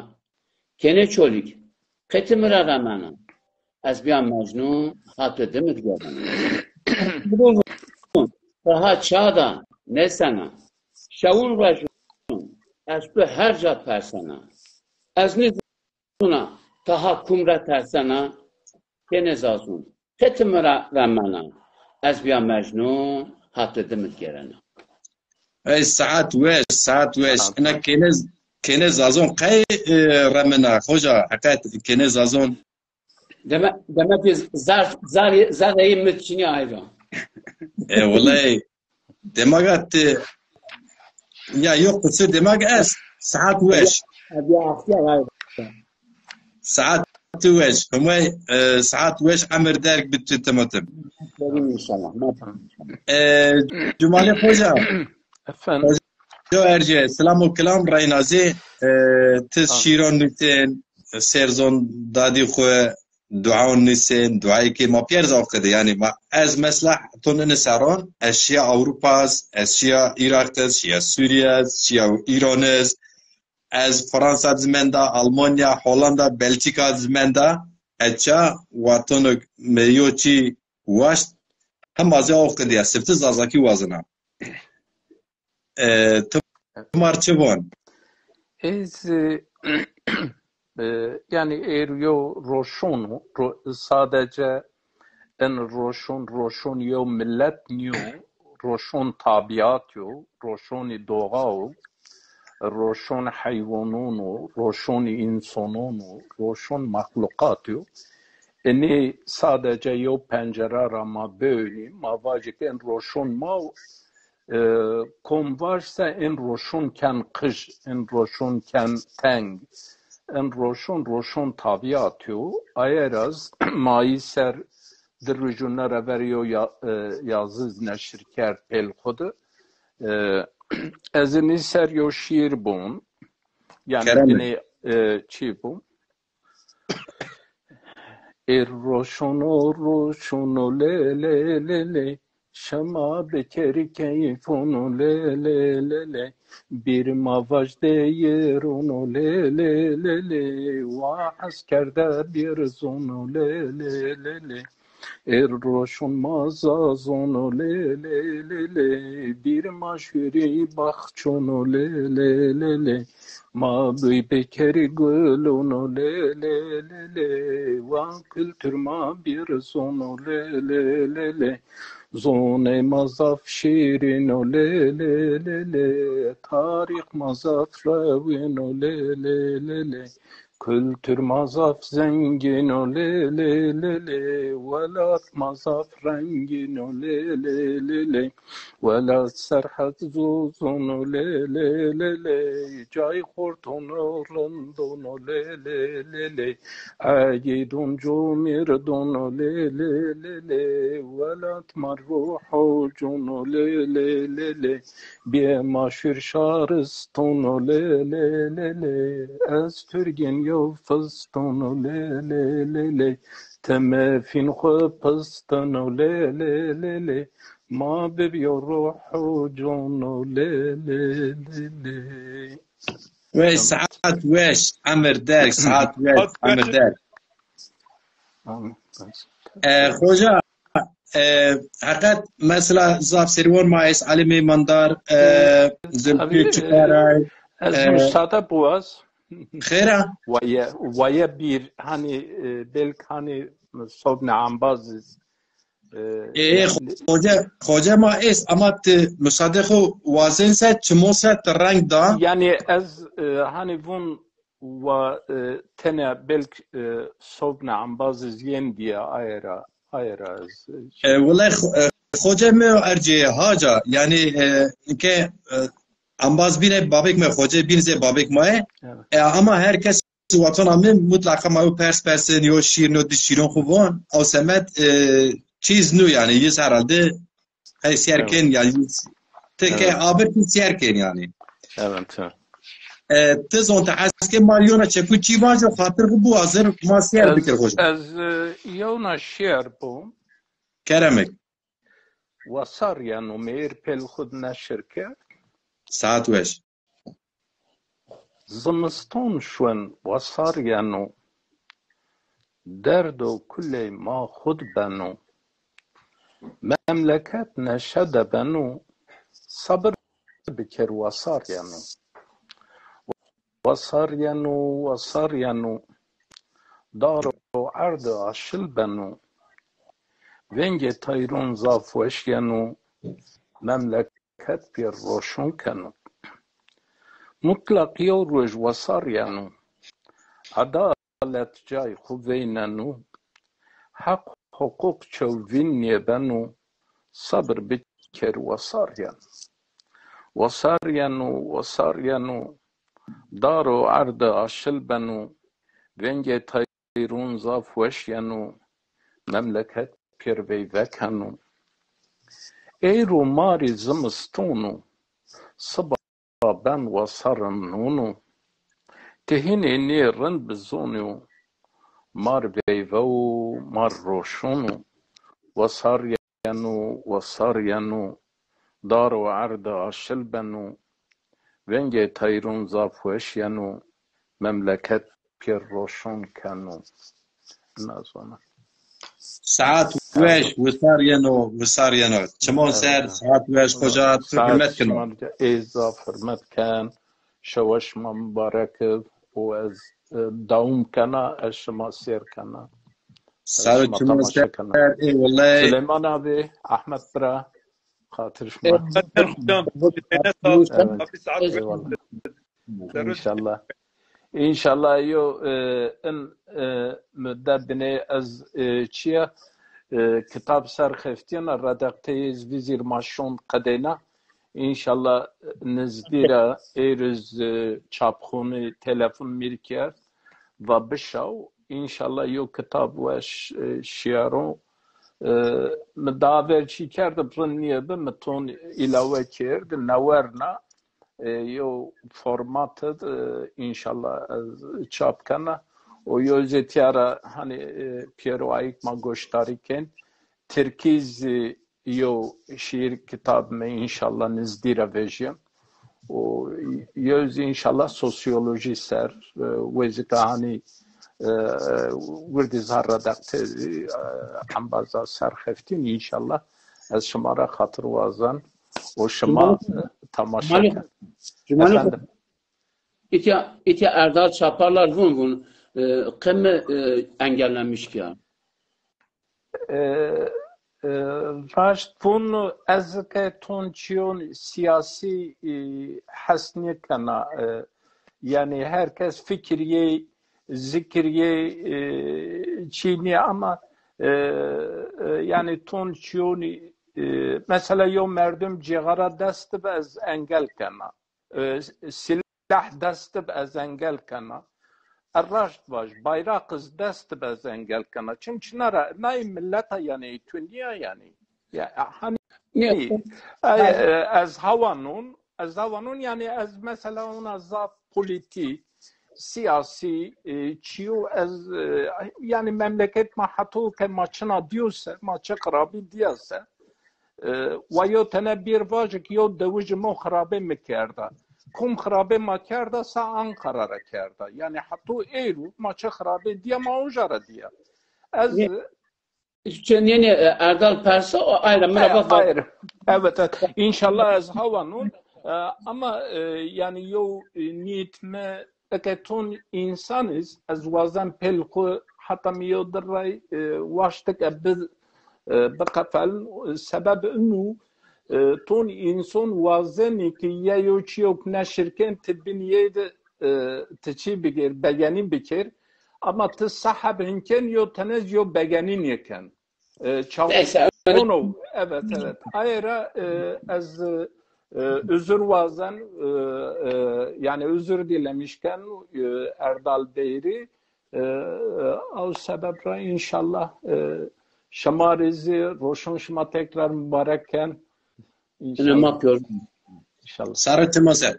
Kênê Çolîg, qe ti mi ra remena. Ez bîya Mecnûn, ha tu di mi di gêrena. Ti ha ça da nêsena. Şewûn ruejûn, ez tu her ca di persena. Ez nî zûna, ti ha kum ra tersena. Kênê Zazûn, qe ti mi ra remena. Ez bîya Mecnûn, ha tu di mi di gêrena. Ey saet weş, saet weş. Ina kênê, kênê Zazûn qey, e, remena, hoca, heqet, kênê Zazûn. Deme, demek ki zar, zar, zar ey mi çinî ayra. E, wuley, Demaga ti, ya, yo qisir demag est, saet weş. Saet weş. Humay, e, saet weş, emir derg bi tu timotim. İnşallah. E, Cumali Hoca. Efendim. Hoca Erce, selam û kilam, reynazê, e, ti şîron nusên, serzon dadî xwu, duaon nusên, duayê ke ma pîyer zaf qede. Yanî ma, ez mesela ton ini serran, ez şiya Ewropa, ez şiya Iraq, ez şiya Sûriye, ez şiya Îran, ez, ez Fransa zî menda, Almanya, Hollanda, Belçika zî menda, ez ça watono me yo çî waşt, hem azî aw qediya, sifti zazakî wazena. E, ti mar çi von? Ez, e, e, yanî êr yo roşon o, ro-, sadece en roşon, roşon yo millet niyo, roşon tabiat yo, roşonî doğa o, roşon heywanon o, roşonî însanon o, roşon mexluqat yo. Enî sadece yo pencera ra ma bewnî, ma vajî ke en roşon ma, e, kom vaj se en roşon ken qij, en roşon ken teng, en roşon, roşon tabiat yo. Aye ra z ma î ser di ruj û nere ver yo ya-, e, yazî z neşir kerd pêl xwu di. E, ez inî ser yo şîr bûn. Yanî inî, e, çî bûn. Êr roşono, roşono, lê, lê, lê, lê. Şima bikerî keyfon o, lê, lê, lê, lê. Bîr ma vaj deyêron o, lê, lê, lê, lê. Wa hes kerde bîr zon o, lê, lê, lê, lê. Êr roşon ma zazon o, lê, lê, lê, lê. Bîr ma şurî baxçon o, lê, lê, lê, lê. Ma bî bikerî gulon o, lê, lê, lê, lê. Wa kultur ma bîr zon o, lê, lê, lê, lê. Zonê ma zaf şîrîn o, lê, lê, lê, lê. Tarîx ma zaf rewîn o, lê, lê, lê, lê. Kultur ma zaf zengîn o, lê, lê, lê, lê. Welat ma zaf rengîn o, lê, lê, lê, lê. Welat Serhed zozon o, lê, lê, lê, lê. Cay xorton o, rindon o, lê, lê, lê, lê. Egîdon comîrdon o, lê, lê, lê, lê. Welat ma ruho con o, lê, lê, lê, lê. Bîyê ma şur şariston o, lê, lê, lê, lê. Ez turgên yew fiston o, lê, lê, lê, lê. Ti mefîn xwu pistin o, lê, lê, lê, lê. Ma bibîyo ruho con o, lê, lê, lê, lê. Weş, saet weş, emir derg, saet weş, emir derg. Amin. E, xoca, e, heqet mesela zaf serî von ma est, Elî Meymandar, e, Zülfü Çikeray, ez e, müsaade buwaz. Xêr a? Waye, waye bir, hani, e, belk hani sobne ambaz iz. E, e, yani, xoce, xoce ma est, ama ti müsaade xo wazen se, çimon se ti reng da. Yani ez, e, hani vun wa, e, tene belk, e, sobne ambaz iz yen diye ayera, ayera ez, e, şey. E, wulay xo-, e, xoce mi ercê haca, yani, e, ke, e, ambaz bîne babêk me, xoce bîn zê babêk ma ye. Evet. E, ama her kes watona mi mutlaqa ma yo pers persin, yo şîr, no di şîron xu von. Ew semed, e, çîz nu yani, yiz herhalde qey siyer kên yani, yiz teke abir ki siyer kên yani. Evet, evet. E, ti zon te hes ke ma yona çeku çî vajo, xatir xu bu hazir, ma siyer bikir xoca. Ez, e, yewna şiyer bu. Keremek. Wasar yeno, meyir pel xud neşir ke. Saet weş. Zimiston şwen wasar yeno, derdo kuley ma xud beno. Memleket neşe de beno, sabir bikir wasar yeno. Wasar yeno, wasar yeno, daro erde aşil beno. Vengê tayron zaf weş yeno, memleket pêr roşon keno. Mutlaq yew roj wasar yeno. Edalet cay xu veyneno. Heq huquq çewvîn nêbeno. Sabir biker wasar yeno. Wasar yeno, wasar yeno. Daro erde aşil beno. Vengê tay- Teyron zaf weş yeno, memleket pêr veyve keno. Eyro marî zimiston o, siba ben wasarê non o. Ti hînê nê rind bizonî yo, mar veyve wo, mar roşon o. Wasar yeno, wasar yeno, daro erde aşil beno, vengê teyron zaf weş yeno, memleket pêr roşon keno. Nazona. Saet weş, wisar yeno, wisar yeno. Çimon ser, saet weş, xoca, tu hurmet keno. Ê zaf hurmet ken. Şewa şima mubarek ib û ez, e, dewam kena, ez şima sêr kena. Sağ ol, çimon ser, ê wellay. Süleyman abi, Ahmet bira, xatir şima. Xatir şima. Eyvallah. İnşallah. İnşallah yo, e, in, e, müddet bine ez, e, çiye, e, kitab ser xeftiyena, redakteyê ez vizir ma şon qedeyna. İnşallah nizdî ra êriz, e, çapxonî telefon mi rê kerd. Va bişaw. İnşallah yo kitab weş, e, şiyaro. E, mi daha ver çî kerdi, rind nîyebi, mi ton îlawe kerdi, newerna. E, yo format id, e, înşallah ez çap kena. O yo zî tîya ra hanî, e, pêro ayik ma goşdarî kên. Tirkî zî yo şîîr kitab mi înşallah nizdî ra vejîyen. O yo zî înşallah sosyolojî ser, e, wezîka hanî, e, wirdî zar ra deqtê, e, embaza ser xeftîn înşallah ez şima ra xatir wazan. O şima, e, temaşe ken. Efendim? Îtya, îtya Erdal Çaparlar vun vun, e, qe mi, e, engellenmiş kîya. E, e, raşt vun ez ke ton çîyon sîyasî, e, hes nêkena. E, yanî her kes fikirîyê, zikirîyê, e, çî nîye ama, e, e, yanî ton çîyonî, e, mesela yo merdim cîxara dest bi ez engel kena. E, silah dest bi ez engel kena. E, raşt vaj, bayraq iz dest bi ez engel kena. Çim çina ra, nayê milleta yanî, tu nîya yanî. Ya, hanî, e, e, ez hawa nun, ez hawa nun yanî ez mesela ona zaf polîtîk, sîyasî, e, çîyo ez, e, yanî memleket ma heto ke ma çina dîyo se, ma çi xirabî dîya se, e, wa yo tene bîr vajik yo dewij mo xirabê mi kerda. Kum xirabê ma kerda sa Anqara ra kerda. Yanî heto êro ma çi xirabê dîya ma uja ra dîya. Ez Çenyenê, e, Erdal persa, o ayrı, mi ra bak. Ayrı. Evet, evet. İnşallah ez hawa nun. E, ama, e, yanî yo, e, niyet mi, eke ton insan iz, ez wazen pel xu, heta mi yo dir ray, e, waştik e bi, e, biqefelin. Sebeb inu, e, ton insan wazenî ki ye yo çîyok neşir ken, ti bin yê de, e, ti çî bigêr, begenî bikêr. Ama ti saheb hinken yo tenez yo begenî nêken. E, çaw-, Neyse, öyle. Ono, evet, evet. Aye ra, e, ez, e, özür wazen, e, e, yanî özür dilemişken, e, Erdal Beyri, e, e, o sebep ra înşallah, e, şima rê zî roşon şima tekrar mubarek ken. Înşallah. Öyle yapıyorum. İnşallah. Sarı çima ser.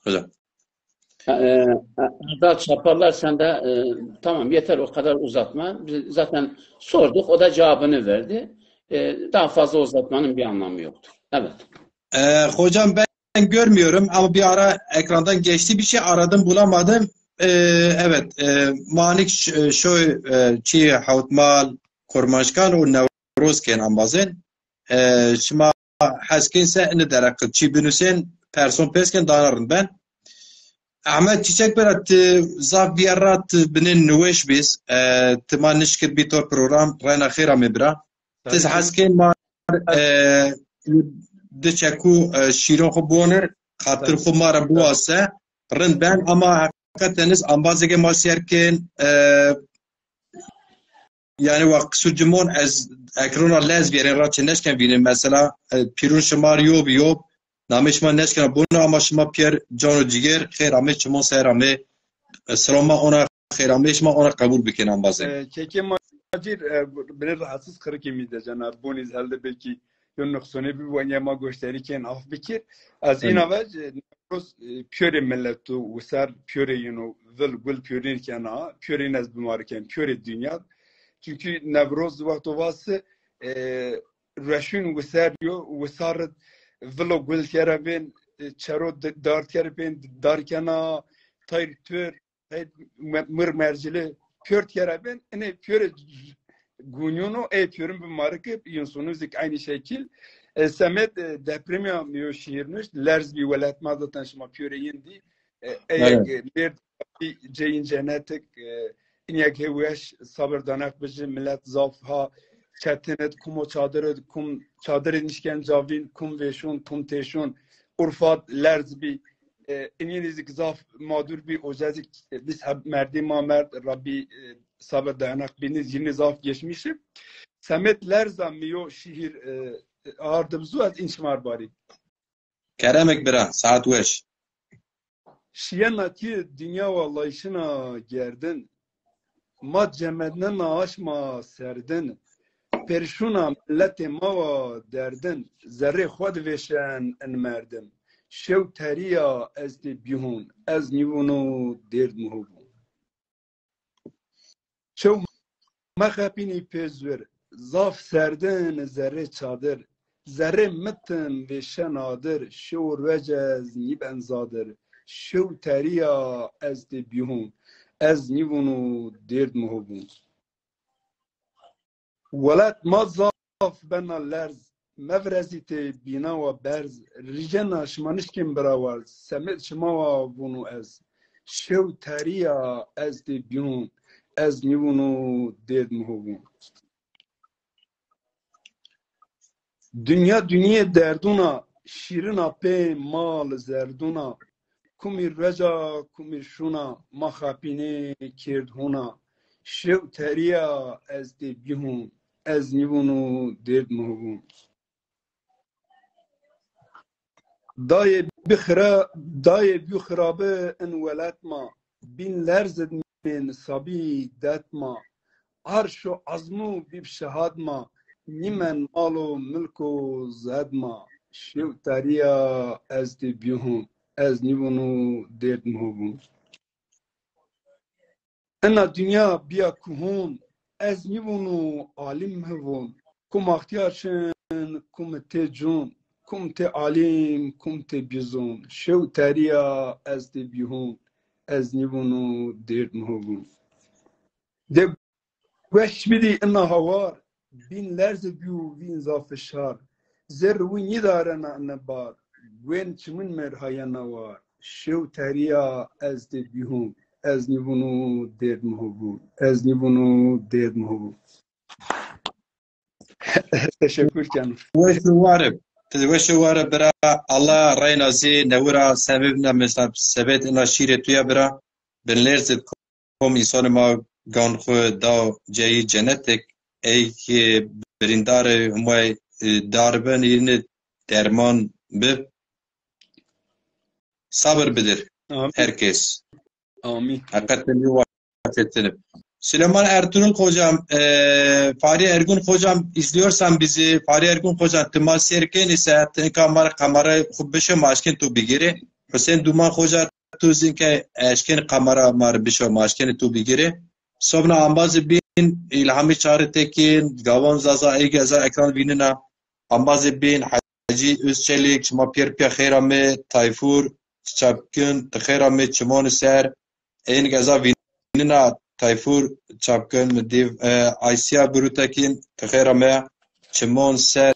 Hocam. E, e, Erdal Çaparlar sen de, e, tamam, yeter o kadar uzatma. Biz zaten sorduk, o da cevabını verdi. E, daha fazla uzatmanın bir anlamı yoktur. Evet. E, hocam ben görmüyorum ama bir ara ekrandan geçti bir şey aradım bulamadım. E, evet, e, Manik Ş-, e, Şoy, e, Çi Havutmal, Kurmanşkan o Newroz ken ambazên. E, şima hes kên se ini dereqil çî binusên, person pês kên dana rind ben. Ahmet Çiçek bira ti zaf vîyer ra ti binên niweş bîs. E, ti ma nişkit bî tor program, reyna xêr amê bira. Tiz hes kên ma, e, di çeku, e, şîron xu bonir, xatir xu ma ra biwase, rind ben ama heqeten iz ambazêke ma şêr kên, e, Yanî wa qisû cimon ez ekrona lez vîyerên ra çi neşken vînin. Mesela, e, pîrûn şima rê yo bi yo, namê şima neşkena bono ama şima pîyer can û cîger xêr amê, çimon ser amê. E, silama ona xêr amê, şima ona qebûl bikên ambazên. E, kekê Macîr, e, binê rahatsız qirikê mî de cena bonî zelde belkî yo nuqsonê bî, wenya ma goşdarî kên af bikir. Ez îna vec, e, Newroz, e, pîyorê milet o, wisar pîyorê yino, vil gul pîyorîn kena, pîyorîn ez bimar ken, pîyorê dinya. Çunkî Newroz wexto vasi, e, reşûn wisar yo, wisar vilo gul kere bên, e, çero d-, dar kere bên, dar kena, tayr tur, hey, me-, mir mercili pört kere ben, ine pöre gunyono, e pörün bi mariki, yunsunuzdik aynı şekil. E, semed, e, depremi ya miyo şiir nuşt, lerz bi welat ma zaten şima pöre yendi. E, e, evet. E, bir ceyin cennetik, e, inyek heweş, sabır danak bıcı, millet zaf ha, çetinet, kumo çadırı, kum çadırı nişken cavin, kum veşun, kum teşun, Urfat, lerz bi, e, inî nî zik zaf madur bî, o jezik, e, biz heb merdê ma merd, Rabbî, e, sabir dayanak bînî, yînî zaf geçmişî. Semed lerza mi yo şîîr, e, ardim zu ez înçmar barî. Keremek bira, saet weş. Şiyena ki dinya wa layşina gerdin. Ma cemednena aşma serdin. Perşuna milletê ma wa derdin. Zerrê xwu di vêşen in merdim. Şew terîya ez tê bîhûn. Ez nîvûno dêrd mi hû bûn. Çew mexepînî pê zur, zaf serdin zerrê çadir. Zerrê mitin vêşe nadir, şew û ruec ez nîben zadir. Şew terîya ez tê bîhûn, ez nîvûn û dêrd mi ho vûn. Welat ma zaf bena lerz, mevirezîtê bîna wa berz, rîcena şima nişkên bira warz, semêd şima wa vûnû ez. Şew terîya ez tê bîhûn, ez nîvûn û dêrd mi ho vûn. Dinya dinyê derdûn a, şîrin a pê mal zerdûn a. Kumî rueca, kumî şûna, ma xapînê kêrd hûna. Şew terîya ez tê bîhûn, ez nîvûn û dêrd mi ho vûn. Dayê bî xira-, dayê bî xirabi in welat ma, bîn lerz id mên sabî det ma. Arş û azmû bîb şehad ma, nîmen mal û milk û zed ma. Şew terîya ez tê bîhûn, ez nîvûn û dêrd mi ho vûn. Ina dinya bîya kuhûn, ez nîvûn û alîm mi vûn. Kum axtîyar şin, kum tê cûn, kum tê alîm, kum tê bîzûn. Şew terîya ez tê bîhûn, ez nîvûn û dêrd mi ho vûn. De gueş bidî ina hawar, bîn lerze bîyo vîn zaf fişar. Zerr wî nîdarena ina bar, guên çimin mer hayena war. Şew terîya ez tê bîhûn, ez nîvûn û dêrd mi ho vûn, ez nîvûn û dêrd mi ho vûn. Teşekkür keno. Weş û war ib. Ti weş û war ib bira. Allah reyna zî newira semê bina mesela sebet ina şîrê tu ya bira. Bin lêrzid kom însanê ma gan xwu da ceyî cenetik. Ey ki birîndarê Humay, e, daribin yîni derman bi. Sabır bidir. Amin. Herkes. Amin. Hakikaten bir Süleyman Ertuğrul hocam, e, Fahri Ergün hocam izliyorsan bizi, Fahri Ergün hocam, ti ma sêr kên ise, ti inka ma rê kamera xwu bişo, ma eşkên tu bigîrê. Hüseyin Duman hoca, tu zî inka eşkên kamera ma rê bişo, ma eşkên tu bigîrê. Sobna ambazê bîn, İlhami Çağrı Tekin, Gavon Zaza, ey ke eza ekran vînina, ambazê bîn, Hecî Özçelik, şima pîyer pîya xêr amê, Tayfur Çapkın, ti xêr amê, çimon ser, ênik eza vînina Tayfur Çapkın, mi dîv, e, Aysiya Gurutekin, ti xêr amê, çimon ser.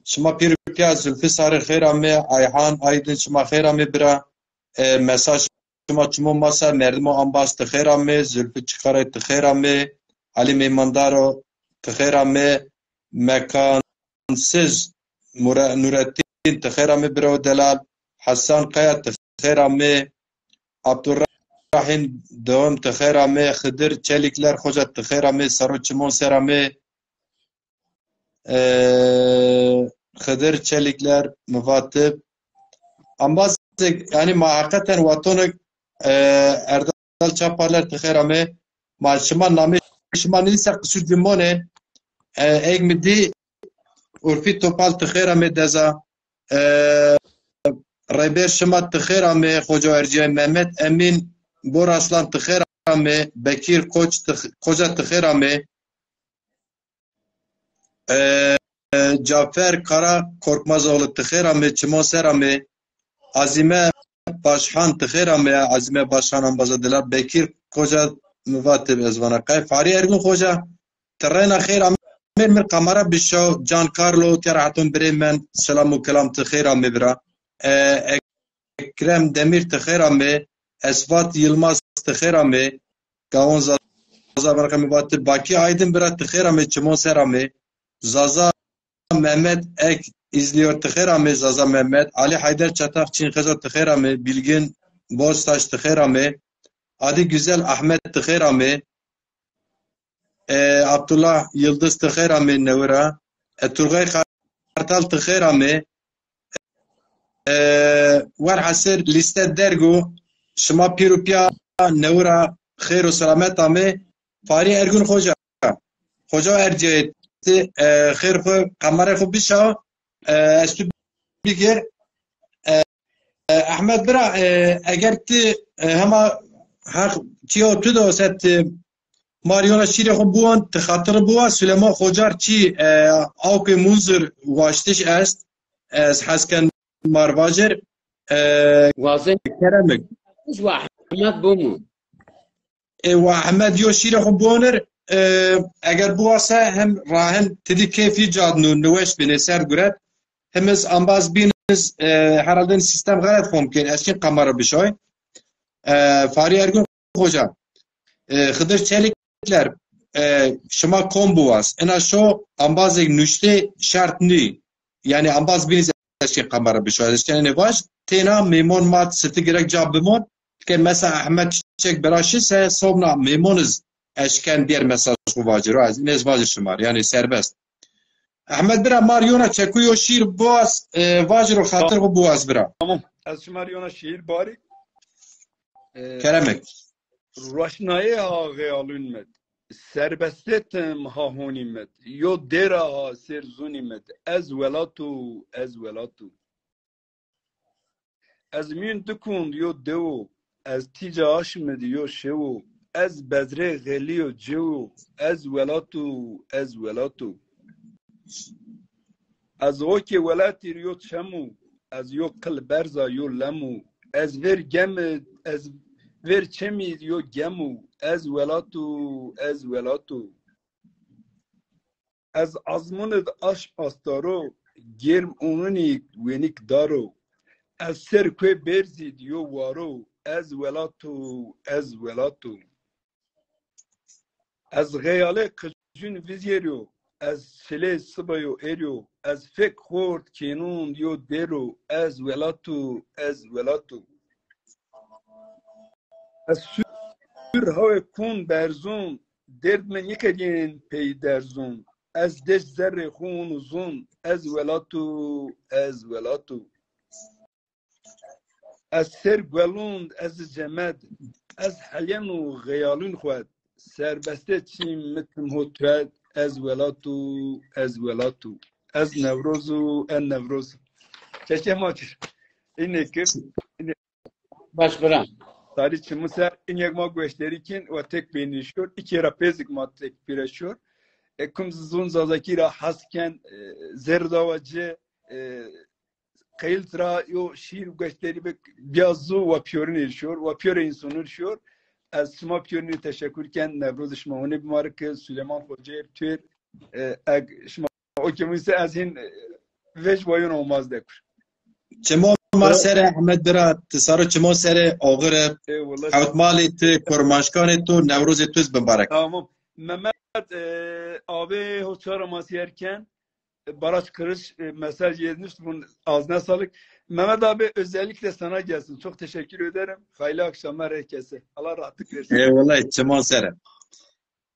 Şima pîr û pîya Zülfü Sarı xêr amê, Ayhan Aydın, şima xêr amê bira. E, mesaj şima çimon masa, merdimo ambaz ti xêr amê, Zülfü Çıkaray ti xêr amê, Ali Meymandaro ti xêr amê, Mekan Siz Mure-, Nurettin, ti xêr amê biro delal. Hasan Kaya, ti xêr amê. Abdurrahim Doğum, ti xêr amê. Xidir Çelikler Xoca, ti xêr amê. Sero çimon ser amê. Ee, Xidir Çelikler, mi vatib. Ambaz, yani ma hakikaten watonik, e, Erdal Çaparler ti xêr amê. Ma şima namê şima nîse qisûr cimone. E, eg mi dî Urfî Topal ti xêr amê deza. E, Rêber şima ti xêr amê, Xoca Erciyay Mehmet Emîn Boraslan ti xêr amê, Bekîr Koç ti x-, Koca ti xêr amê. E, Cafer Kara Korkmazoğlu ti xêr amê, çimon ser amê. Azîme Başhan ti xêr amê, Azîme Başhan ambaza dila, Bekîr Koca mi vatib ez vana qey. Farî Ergun Xoca, ti reyna xêr amê, mir kamera bişaw, Can Carlo, tiya reheton birê men, selam û kelam ti xêr amê bira. E, Ekrem Demir ti xêr amê, Esvat Yilmaz ti xêr amê, Gawon Zaza, Zaza Berqemî Batir, Bakî Aydin bira ti xêr amê, çimon ser amê. Zaza Mehmet Ek izliyor ti xêr amê, Zaza Mehmet. Ali Hayder Çatak Çin Xeza ti xêr amê, Bilgin Boztaş ti xêr amê. Adi Güzel Ahmet ti xêr amê. E, Abdullah Yıldız ti xêr amê newira. E, Turgay Kartal ti xêr amê. E, werhasil lîste derg o. Şima pîr û pîya newira xêr û selamet amê. Farî Ergun Xoca. Xoca Erciyayê ti, e, xêr xwu, kamerayê xwu bişa, e, ez tu bigêr. E, e, Ehmed bira, e, eger ti, e, hema heq çîyo tu de o set, e, Mar yona şîrê xo biwan, ti xatir biwa, Suleyman Xocar çî, e, awkê Munzur waştiş est, ez hes ken mar vajir, e, Wazin Keremik. Wa Ahmet Bumu. E, wa Ahmet yo şîrê xo biwanir, e, eger biwase hem rahin tidî keyfî cadnu, niweş bînê ser guret. Hem ez ambaz bîniz, e, herhalde sistem xelet fom kên, ez çin kamera bişay. E, Fahri Ergün Xoca, e, Xıdır Çelikler, e, şima kom biwas. Ina şo ambazêk nuştê şert nî. Yanî ambaz bîniz eşkên kamera bişo. Ez eşkenê nê vaj, têna mêmon ma sirti gerek ca bimon. Ke mesela Ahmet Çiçek bira şi se sobna mêmoniz eşken diğer mesaj xu vaciro. Ez, inêz vacir şima. Yanî serbest. Ahmet bira mar yona çekuyo şîr boğaz, e, vaciro xatir xu boğaz bira. Tamam. Ez şima rê yona şîîr barî. E, Keremek. Roşnayê ha xeyalûn mit. Serbestet im ha honî mit. Yo dêra ha sêr zûnî mit. Ez welato, ez welato. Ez mîyûn dikund yo dewo. Ez tîca aşmid yo şewo. Ez bezrê xelîyo cewo. Ez welato, ez welato. Ez okê welatî ri yo çem û, ez yo qil berza yo lem û, ez vêr gem id, ez vêr çemî yo gem û, ez welato, ez welato. Ez azmun id aşm astaro, gêrm ununî wênik daro. Ez ser kuê bêrzî di yo waro, ez welato, ez welato. Ez xeyalê qijûn vizêrîyo, ez çilê sibayo êrîyo, ez fek xort kênûn yo dêro, ez welato, ez welato. Ez sûr hawê kûn berzûn, dêrd mi nîqedîyên pey derzûn, ez deşt zerrê xûn û zûn, ez welato, ez welato. Ez ser guelûn d, ez cemed, ez helyen û xeyalûn xwed. Serbeste çîm mi tim ho tued, ez welato, ez welato. Ez Newroz û en Newroz. Çeçe ma çi? Înê ki, înê Baş bira. Tarî çimu ser, înê ma gueşterî kin, wa tek peynî şor, iki ra pêzik ma tek pîre şor. E, kum zun Zazakî ra has ken, e, zerr dawa ci, e, qeyl tira yo şîr gueşterî bik, bîya zu wa pîyorinê şor, wa pîyorê însonû şor. Ez şima pîyorinê teşekur ken, Newroz şima hûnê bimarik, Süleyman Xoceyr, Tûr, e, eg şima okê muse ez hîn, e, vej wayon omaz dekur. Çimo ma sere Ehmed bira, ti saro çimo sere oxire. Eyvallah. Hewt malê ti, kurmanşkanê tu, Newrozê tu iz bibarek. Tamam. Mehmet, e, abi ho çara ma sîyer ken. Baraj Kırış, e, mesaj yazmış. Bunun ağzına sağlık. Mehmet abi, özellikle sana gelsin. Çok teşekkür ederim. Hayırlı akşamlar herkese. Allah rahatlık versin. Eyvallah, çiman sere.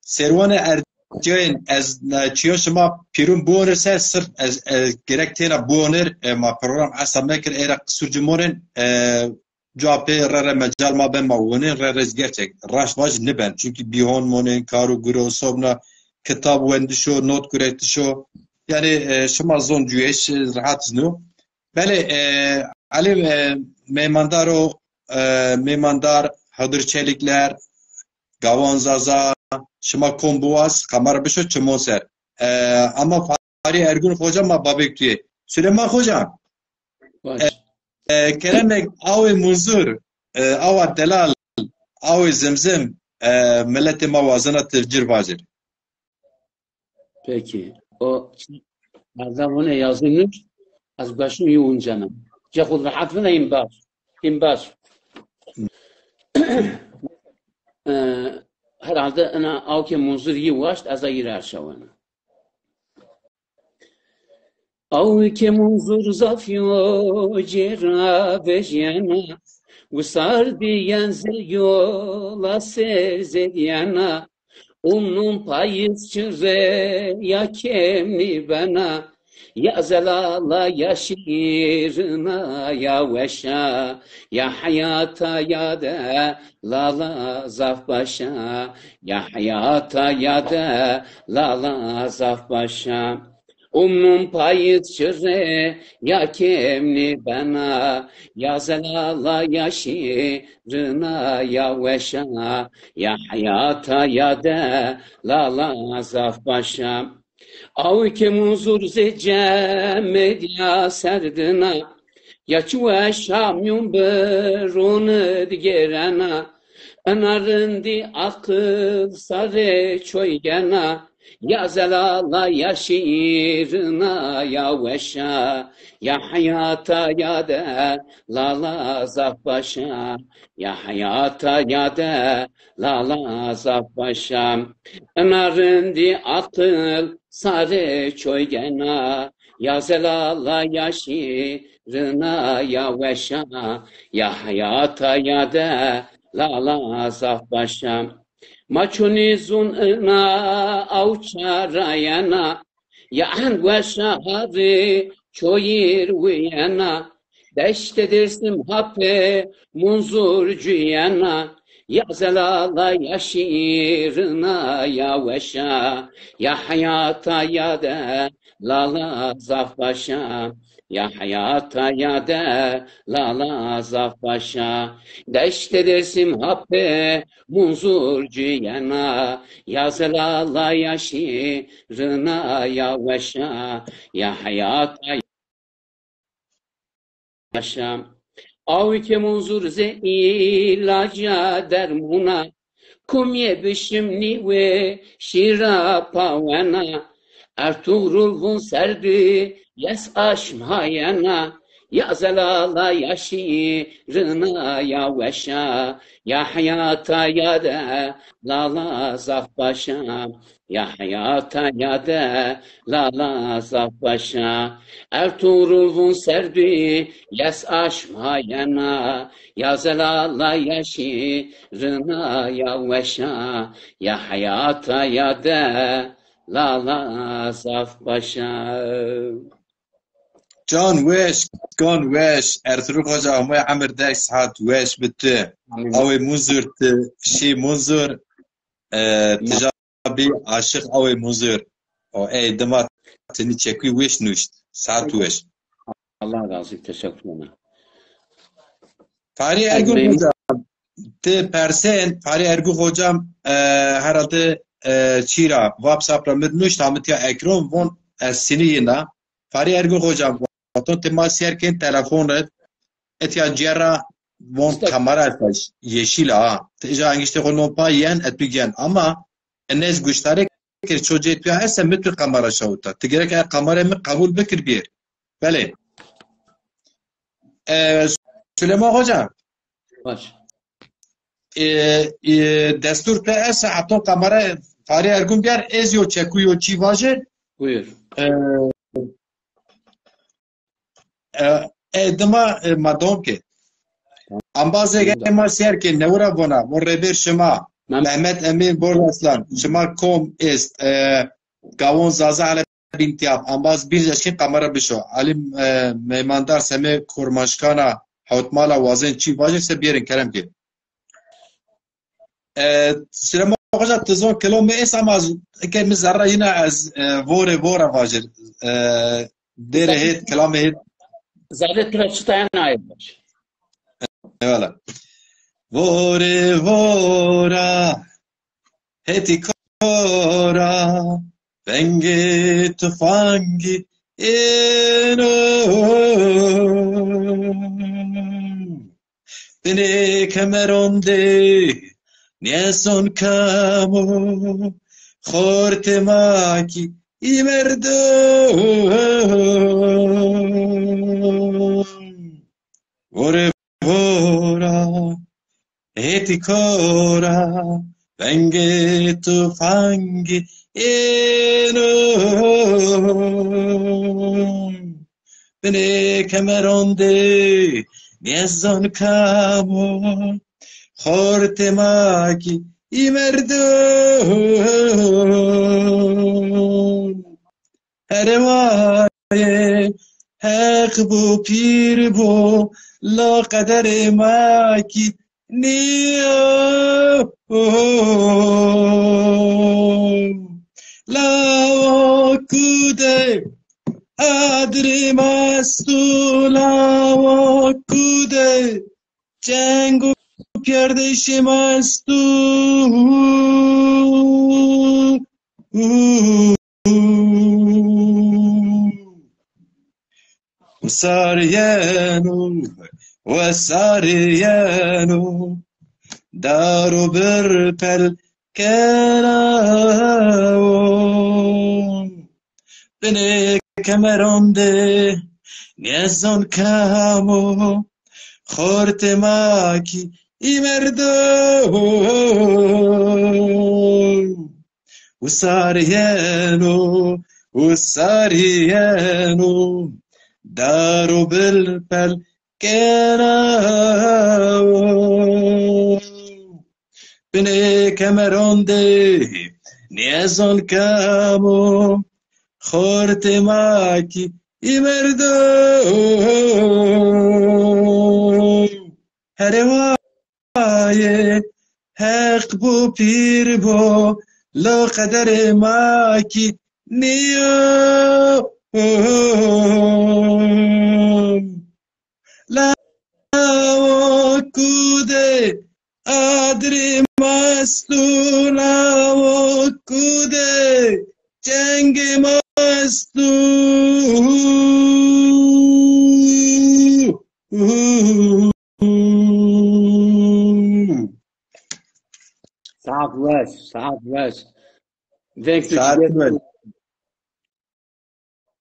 Serwanê erciyayên ez, e, çiyo şima pîrun buonir ser sirf ez, ez gerek têna buonir, e, ma program esa mekir, era qisur ci monên, e, Cuwa pê re re mecal ma ben ma wonên, re re gerçek raşt vaj niben. Çünkü bîhon monên, kar û guro, sobna kitab wendişo, not guretişo. Yani, e, şima zon cuyeş, e, rahat zno. Belê, e, Elî, e, meymandar o, e, meymandar, Hıdır Çelikler, Gawan Zaza, şima kom biwaz, kamera bişo çimon ser. E, ama Fahri Ergun Hoca ma babêk tu yê. Süleyman Hoca, Baş. E, e, keremek awê Munzur, e, awa delal, awê Zimzim, e, miletê ma wazena ti cir vacir. Peki. O, ez vune yazılmış, az başım yoğun canım. Cehul rahat vune in baş. In baş. E, herhalde ina awke Munzur yi waşt, ez a yi ra şawana. Awke Munzur zaf yo cêra vejyena, wisar diyen zil yola ser zediyena, umnun payiz çi re ya kemi bena, ya zelala ya şirina ya weşa, ya heyata ya de lala zaf başa, ya heyata ya de lala zaf başa. Umnum payîz şire ya kêmnî bena, ya zelala ya şîrina ya weşa, ya heyata ya delala zaf baş a. Aw ke Munzur zê cemedîya serdina, ya çi weşa mîyon birûn di gêrena, ina rindî aqil sarê çoy gena, ya zelala ya şîrina ya weşa, ya heyata ya delala zaf baş a, ya heyata ya delala zaf baş a. Ina rindî aqil sarê çoy gena, ya zelala ya şîrina ya weşa, ya heyata ya delala zaf baş a. Ma çunî zûn ina aw çarayena, ya en weşa harî çoyîr wîyena, deştê Dêrsim hapê Munzur cuyena, ya zelala ya şîrina ya weşa, ya heyata ya delala zaf baş a, ya heyata ya delala zaf baş a. Deştê Dêrsim hapê Munzur cuyena, ya zelala ya şîrina ya weşa, ya heyata ya şa. Aw ke Munzur zê îlaca dermûna, kumyê bişim nîwê şîra pawena, Ertuğrul vûn serdî yes aşmayena, ya zelala ya şîrina ya weşa, ya heyata ya delala zaf baş a, ya heyata ya delala zaf baş a. Ertuğrul vûn serdî yes aşmayena, ya zelala ya şîrina ya weşa, ya heyata ya delala zaf baş a. Can weş, gan weş. Ertuğrul Hoca, Homay emir dek, saet weş bi tu. Amîn. Awê Munzur, tu şî Munzur, e, tu ja bî aşiq awê Munzur. O ey dima tu nî çekuyî weş nuşt. Saet weş. Allah razı olsun. Teşekkür ederim. Farî Ergun Hocam, ti persên, Farî Ergun Hocam, e, herhalde, e, çî ra, WhatsApp ra mi nuşt, ha mi tiya ekran von, ez sinî yina. Farî Ergun Hocam, vaton ti ma sêr kên telefon id, etiya cêra von kamera esta, yeşil a. Ti îja engiştê xo non pay yen, et tu gen. Ama enez guştarê kir, çocê tu ya esta, mi tu kamera şawita. Ti gerek e kamera mi qebul bikir bîr. Belê. E, Süleyman Hoca. Baş. E, e, destûr te esta, heton kamera Farî Ergun biyar, ez yo çekuyo çî vajir. Buyur. E, e, e, dima, e, ma dom ke. Ambazê ge ma sêr ke newira vona, von rêber şima, Mehmet Emîn Borazaslan, şima kom est, e, gawon Zaza hele bîntîyab, ambaz bîrca şîn kamera bişo. Alî, e, Meymandar semê Kurmanşkana, Hewtmala, wazên çî vajir se bîyerên kerem ke. E, Süleyman Hoca, ti zon kilomê es ama ez, eke mi zerra yina ez, e, vore vora vajir. E, dêre hêt, kilamê hêt. Zade tu ra çita yena ayê baş. Eyvallah. Vore vora, hetî kora, vengê tufangî êno. Binê kemeron de nêzon kam o, xortê ma kî î merdo. Vore vora, hetî kora, vengê tufangî êno. Binê kemeron de nêzon kam o, xortê ma kî î merdo. Here waye, Heq bo, pîr bo, la qederê ma kî nîyo. Lawa kude Adrê ma esto lawa kude, çeng û piyardeyşê ma esto. Wesar yeno, wesar yeno, dar û birpel kena wo. Binê kemeran de nêzan kam o, xortê ma kî î merdo. Wisar yeno, wisar yeno, dar û bilpel kena wo. Binê kemeran de nêzan kam o, xortê ma kî î merdo. Here waye, Heq bo, pîr bo, lo qederê ma kî nîyo. Lawo kude, adrê ma esto, lawo kude, çengê ma esto. Saet weş, saet weş. Veng tu Saet şikayet weş.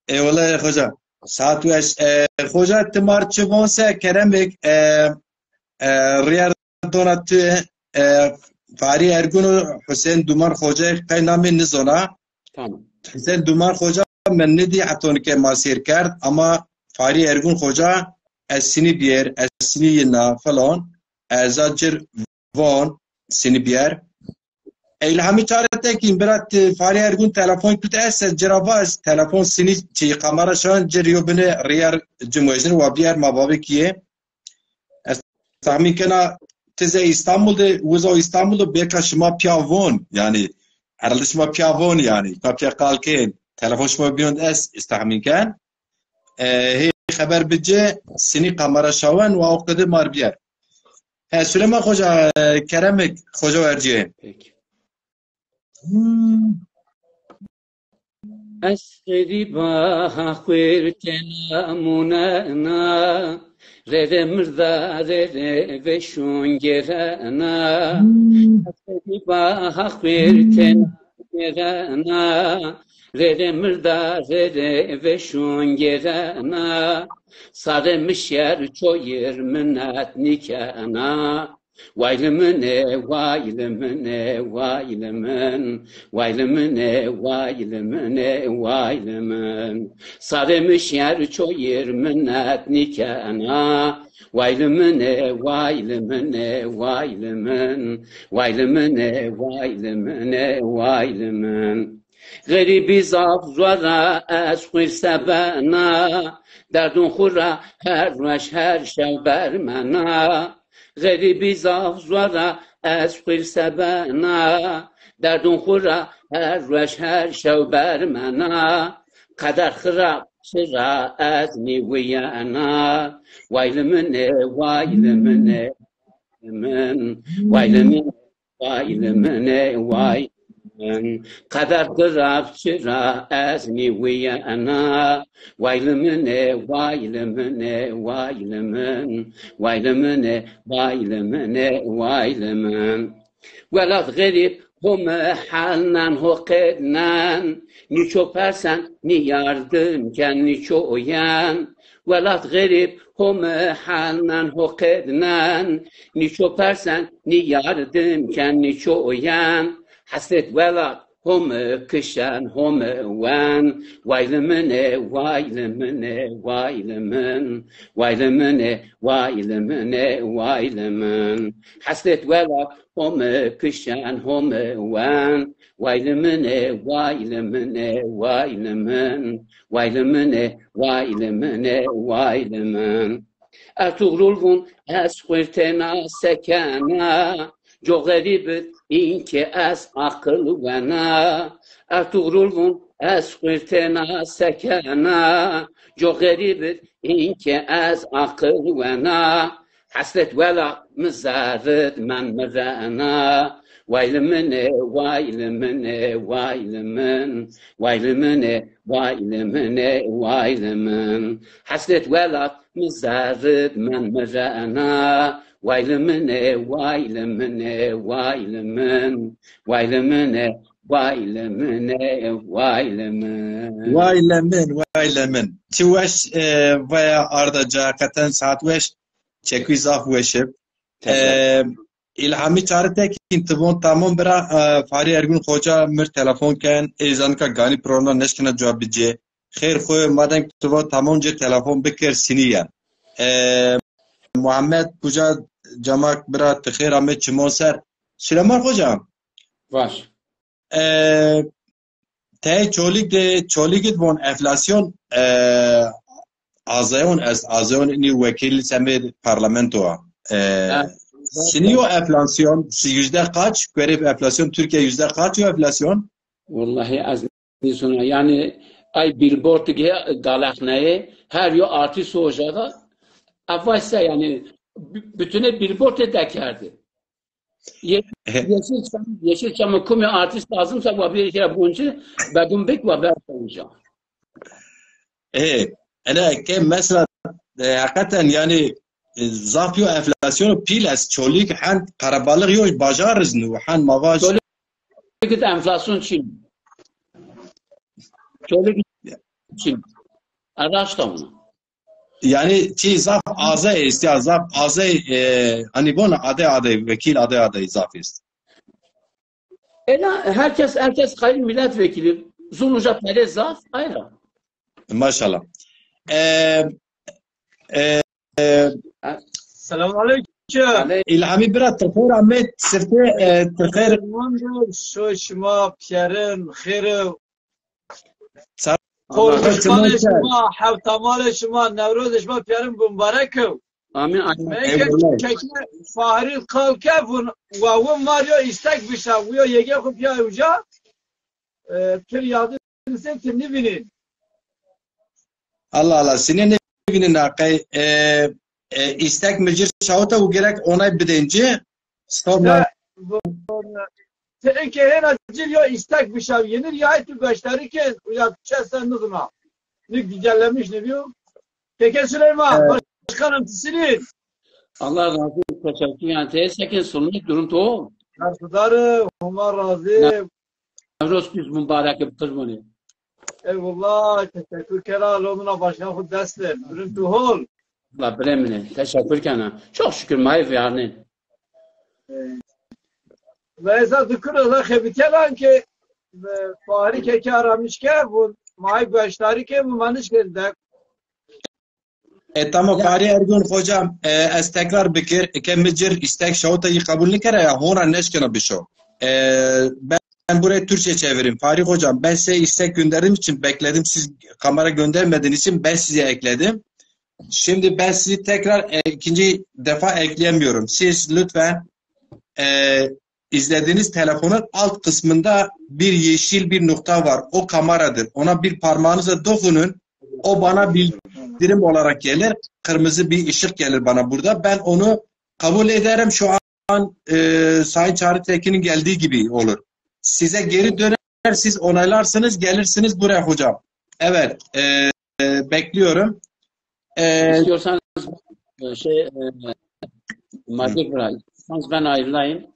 Eyvallah xoca. Saet weş. E, xoca, ti mar çi von se, kerem bik, e, e, riyar dona tu, e, Farî Ergun û Husên Duman xoca qey namê nizona. Tamam. Husên Duman xoca min nidî hetonike ma sêr kerd, ama Farî Ergun xoca ez sinî bîyer, ez sinî yina falan, ez a cir von sinî bîyer. Eylhamî çare tekîn, bira ti Farî Ergun telefon kut, ez se cira va, ez telefon sinî çi kamera şan cir yo bine riyar cimwejin wa bîyer ma babê kîye. Ez tahmîn kena ti ze Îstanbul de, wiza Îstanbul de bêka şima pîya von, yanî herhalde şima pîya von, yanî şima pîya qal kên. Telefon şima bîyon ez tahmîn ken. E, hê xeber bici, sinî kamera şawen wa o qede mar bîyer. He, Süleyman Xoca, e, keremek Xoca vercîye. Peki. Ez xerîba xwêr tena munena, rê rê mirda rê rê veşon gerena. Ez xerîba xwêr tena gerena, rê rê mirda rê rê veşon gerena. Sarê mi şer çoyir minet nîkena. Way li min ê, way li min ê, way li min. Way li min ê, way li min ê, way li min. Sarê mi şer çoyir minet nîkena. Way li min ê, way li min ê, way li min. Way li min ê, way li min ê, way li min. Xerîbî zaf zora ez xwîr sebena. Derdon xwu ra her roj her şew bermena. Xerîbî zaf zora ez xwîr sebena. Derdon xwu ra her roj her şew bermena. Qeder xirab çira ez nîwiyena. Way li min ê, way li min ê, min. Way li min, way li min ê, way li min. Qeder xirab çira ez nîwiyena. Way li min ê, way li min ê, way li min. Way li min ê, way li min ê, way li min. Welat xerîb home helnen ho qednen. Nîço persen, nî yardim ken, nîço oyen. Welat xerîb home helnen ho qednen. Nîço persen, nî yardim ken, nîço oyen. Hesret welat home kişen, home wen. Way li min ê, way li min ê, way li min. Way li min ê, way li min ê, way li min. Hesret welat home kişen, home wen. Way li min ê, way li min ê, way li min. Way li min ê, way li min ê, way li min. Ertugrul vun ez xwir tena sekena. Co xerîb id, înke ez aqil wena. Ertugrul vun ez xwirtêna sekena, co xerîb id, înke ez aqil wena, hesret wela mi zerrid men mirena. Wayli min ê, wayli min ê, wayli min, wayli min ê, wayli min ê, wayli min. Hesret welat mi zerrid men mirena. Wayli min ê, wayli min ê, wayli min, wayli min ê, wayli min ê, wayli min. Wayli min, wayli min. Çi weş, e, veya arda ca, heqeten saet weş. Çekû zaf weş ib. E, Îlhamî Çarî Tekîn, ti von tamam bira, e, Farî Ergun Xoca mir telefon ken, ê zanika ganî program neşkena cewab bicê. Xêr xo, madem ki ti von tamam cê telefon bikir, sinî ya. E, Muhammed Kuca Camak bira, ti xêr amê çimon ser. Süleyman Xoca. Baş. E, Tey Çolîg de, Çolîg id von enflasyon, e, azayon est, azayon inî wekîl semê parlamento a. E, sinî yo enflasyon, si yüzde kaç? Guerê enflasyon Türkiye yüzde kaç yo enflasyon? Wellahî ez nîsona. Yanî ay billboard ge dalexneyê, her yo artîst oja da. Ev vay se yanî b-, bütüne billboard de dekerdî. Ye-, Yeşilçam, Yeşilçam'a kumi artist lazımsa, wa bir kere buncu, Begüm Bek wa ber bunca. E, ene ke mesela, e, hakikaten yani, e, zaf yo enflasyonu pîl est, Çolîg hend qerebalix yo bajar iz nu, hend ma vaj. Çolîg de enflasyon çin. Çolîg çin. Araşta onu. Yani çi zaf aze est ya, zaf aze, e, hani bona adey adey, vekil adey adey zaf est. Ela herkes, herkes xayrî milletvekili. Zûn uca pere zaf, ayra. Maşallah. E, e, e, Selamun aleyküm. Aley- İlhami bira, ti xêr amê, sifte, e, ti xêr. Şo şima pîyerin xêr. Sa-, Xortîstanê şima, hewtamalê şima, Newrozê şima pîyerin bimbarek o. Amîn, amîn. Meke keke Fahri qal ke vun, wa vun ma rî yo îstek bişa, wi yo yegê xu pîya uca, e, pir yadin se ti nivînî. Allah Allah, sinê nivînî na qey, e, e, îstek mi cir şawita û gerek onay bidên ci. Stop. Ti eke hêna cir yo îstek bişaw, yenir ya tu beşdarî ke ya tu çese nizna. Ni gücellemiş ne diyor? Keke Süleyman, evet. Başkanım, ti sinî. Allah razı olsun. Teşekkür yani. Teşekkür, sorumlu durum to. Berxudar, Homa razı. Newroz pîz mubarek bi qurbanî. Eyvallah, teşekkür kera, lomina başkan xu dest ver. Durum tu hol. Allah birê min ê. Teşekkür kena. Çok şükür, ma hê vîyarnên. Ve esa dikir ola xebityelan ki, e, Fahri keke aramiş ke, bu mahi beşdari ke, bu maniş ke de. E, tamam, Fahri Ergun hocam, e, ez tekrar bikir, ke mi cir istek şawta yi kabul nikere ya, hona neşkena bişo. E, ben, ben buraya Türkçe çevireyim. Fahri hocam, ben size istek gönderdiğim için bekledim. Siz kamera göndermediğiniz için ben sizi ekledim. Şimdi ben sizi tekrar, e, ikinci defa ekleyemiyorum. Siz lütfen, e, izlediğiniz telefonun alt kısmında bir yeşil bir nokta var. O kameradır. Ona bir parmağınızla dokunun. O bana bildirim olarak gelir. Kırmızı bir ışık gelir bana burada. Ben onu kabul ederim. Şu an, e, Sayın Çağrı Tekin'in geldiği gibi olur. Size geri döner, siz onaylarsınız, gelirsiniz buraya hocam. Evet, e, e, bekliyorum. E, İstiyorsanız, e, şey, e, Macir Bey, istiyorsanız ben ayrılayım.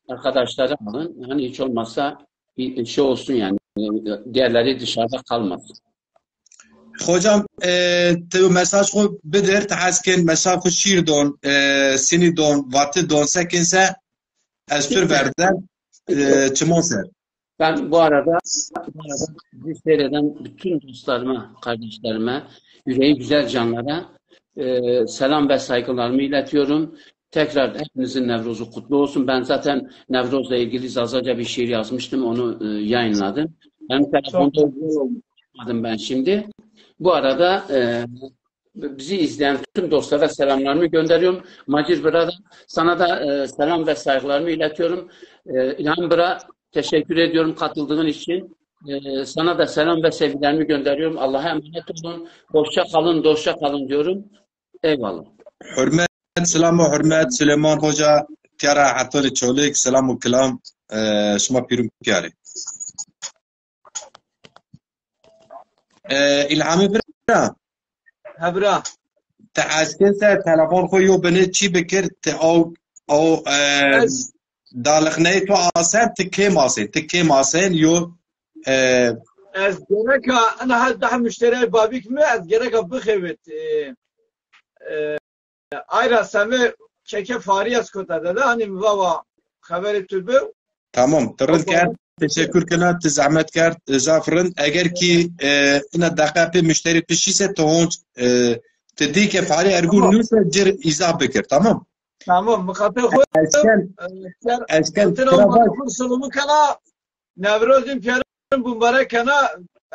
Arkadaşları alın. Hani hiç olmazsa bir şey olsun yani. E, diğerleri dışarıda kalmasın. Hocam, e, ti mesaj xu bidir, ti hes kin mesaj xu şîr don, e, sinî don, vati don, sekinse ez tur verden, e, çimon ser. Ben bu arada, bu arada bizi seyreden bütün dostlarıma, kardeşlerime, yüreği güzel canlara, e, selam ve saygılarımı iletiyorum. Tekrar hepinizin Nevroz'u kutlu olsun. Ben zaten Nevroz'la ilgili Zazaca bir şiir yazmıştım, onu, e, yayınladım. Benim telefonda olmadım ben şimdi. Bu arada, e, bizi izleyen tüm dostlara selamlarımı gönderiyorum. Macir Bira da, sana da, e, selam ve saygılarımı iletiyorum. E, İlhan Bira, teşekkür ediyorum katıldığın için. Ee, sana da selam ve sevgilerimi gönderiyorum. Allah'a emanet olun. Hoşça kalın, dostça kalın diyorum. Eyvallah. Hürmet, selam ve hürmet Süleyman Hoca, Tiara Hatoli Çolik, selam ve kelam. Ee, şima pîrun pîyarê. Ee, İlhami bira. Hebra. Ti eskên se telefon xo yo binê çî bikir, ti o, o, e, dalixneyê to asen, ti kêm asên, ti kêm asên yo, e, ez gereka, ina hel daha müşteriyay babîk mi, ez gereka bixêvit, e, e, Ayra semê keke Farî ez kota de de, hanî mi vava xeverê tu bi. Tamam, ti rind kerd. Teşekkür kena, ti zehmet kerd, e, zaf rind. Eger ki, e, ina deqa pê müşterî pişî se ti honc, e, ti dî ke Farî Ergun nû se cir îza bikir, tamam? Tamam, mi xatir xo, eşken, e, eşken, tira vaj. Xo sulumu kena, Newroz in pîyerin bumbarek kena,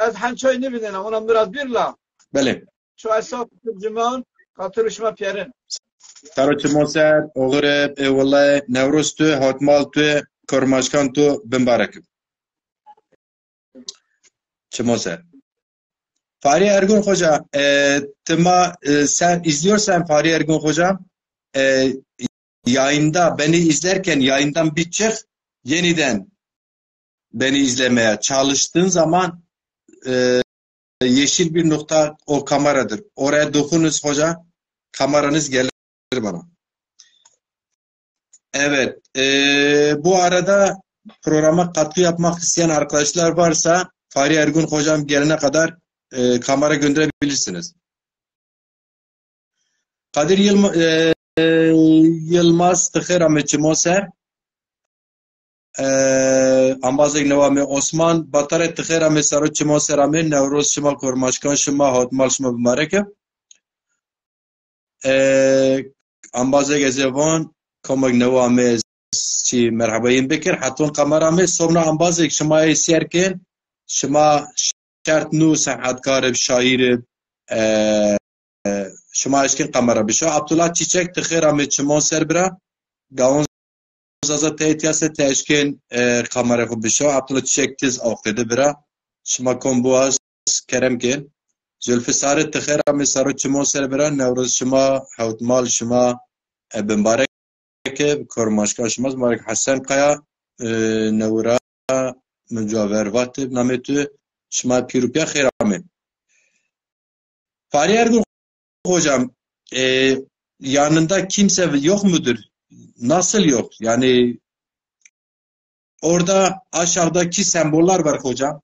ez hençoy nivînena, ona mi ra bir la. Belê. Ço esa xatir ciman, xatir şima pîyerin. Sero çimo ser, oxir ib, eyvallah, Newroz tu, hawtmal tu, kormaşkan tu, bimbarek ib. Çimo ser. Fahri Ergun Hoca, e, ti ma, e, sen izliyorsan Fahri Ergun Hoca, e, yayında beni izlerken yayından bir çık, yeniden beni izlemeye çalıştığın zaman, e, yeşil bir nokta o kameradır. Oraya dokunuz hoca, kameranız gelir bana. Evet, e, bu arada programa katkı yapmak isteyen arkadaşlar varsa Fahri Ergun hocam gelene kadar, e, kamera gönderebilirsiniz. Kadir Yılma-, e, e, Yılmaz, ti xêr amê çimo ser. E, ambazêk newa amê Osman Batare, ti xêr amê, sero çimo ser amê. Newroz şima, kormaşkan şima, hawtmal şima bimarek ib. E, ambazêk ez ê von, komek newa amê, çî merheba yin bikir. Heton kamera amê, sobna ambazêk şima ê sêr kên, şima şert nû, senetkar ib, şaîr ib, e, e, şima eşkên kamera bişo. Abdullah Çiçek, ti xêr amê çimon ser bira. Gawon Zaza te îtya se ti eşkên, e, kamera xo bişo. Abdullah Çiçek tiz awqêdi bira. Şima kom biwaz, kerem kên. Zülfü Sarı, ti xêr amê sero çimon ser bira. Newroz şima, hewtmal şima, e, bimbarek. Ke kormaşka şima, Marek Hesen Kaya, e, newira mi caver vatib, namê tu, şima pîr û piya xêr amê. Fahri Ergun hocam, e, yanında kimse yok mudur? Nasıl yok? Yani orada aşağıdaki semboller var hocam.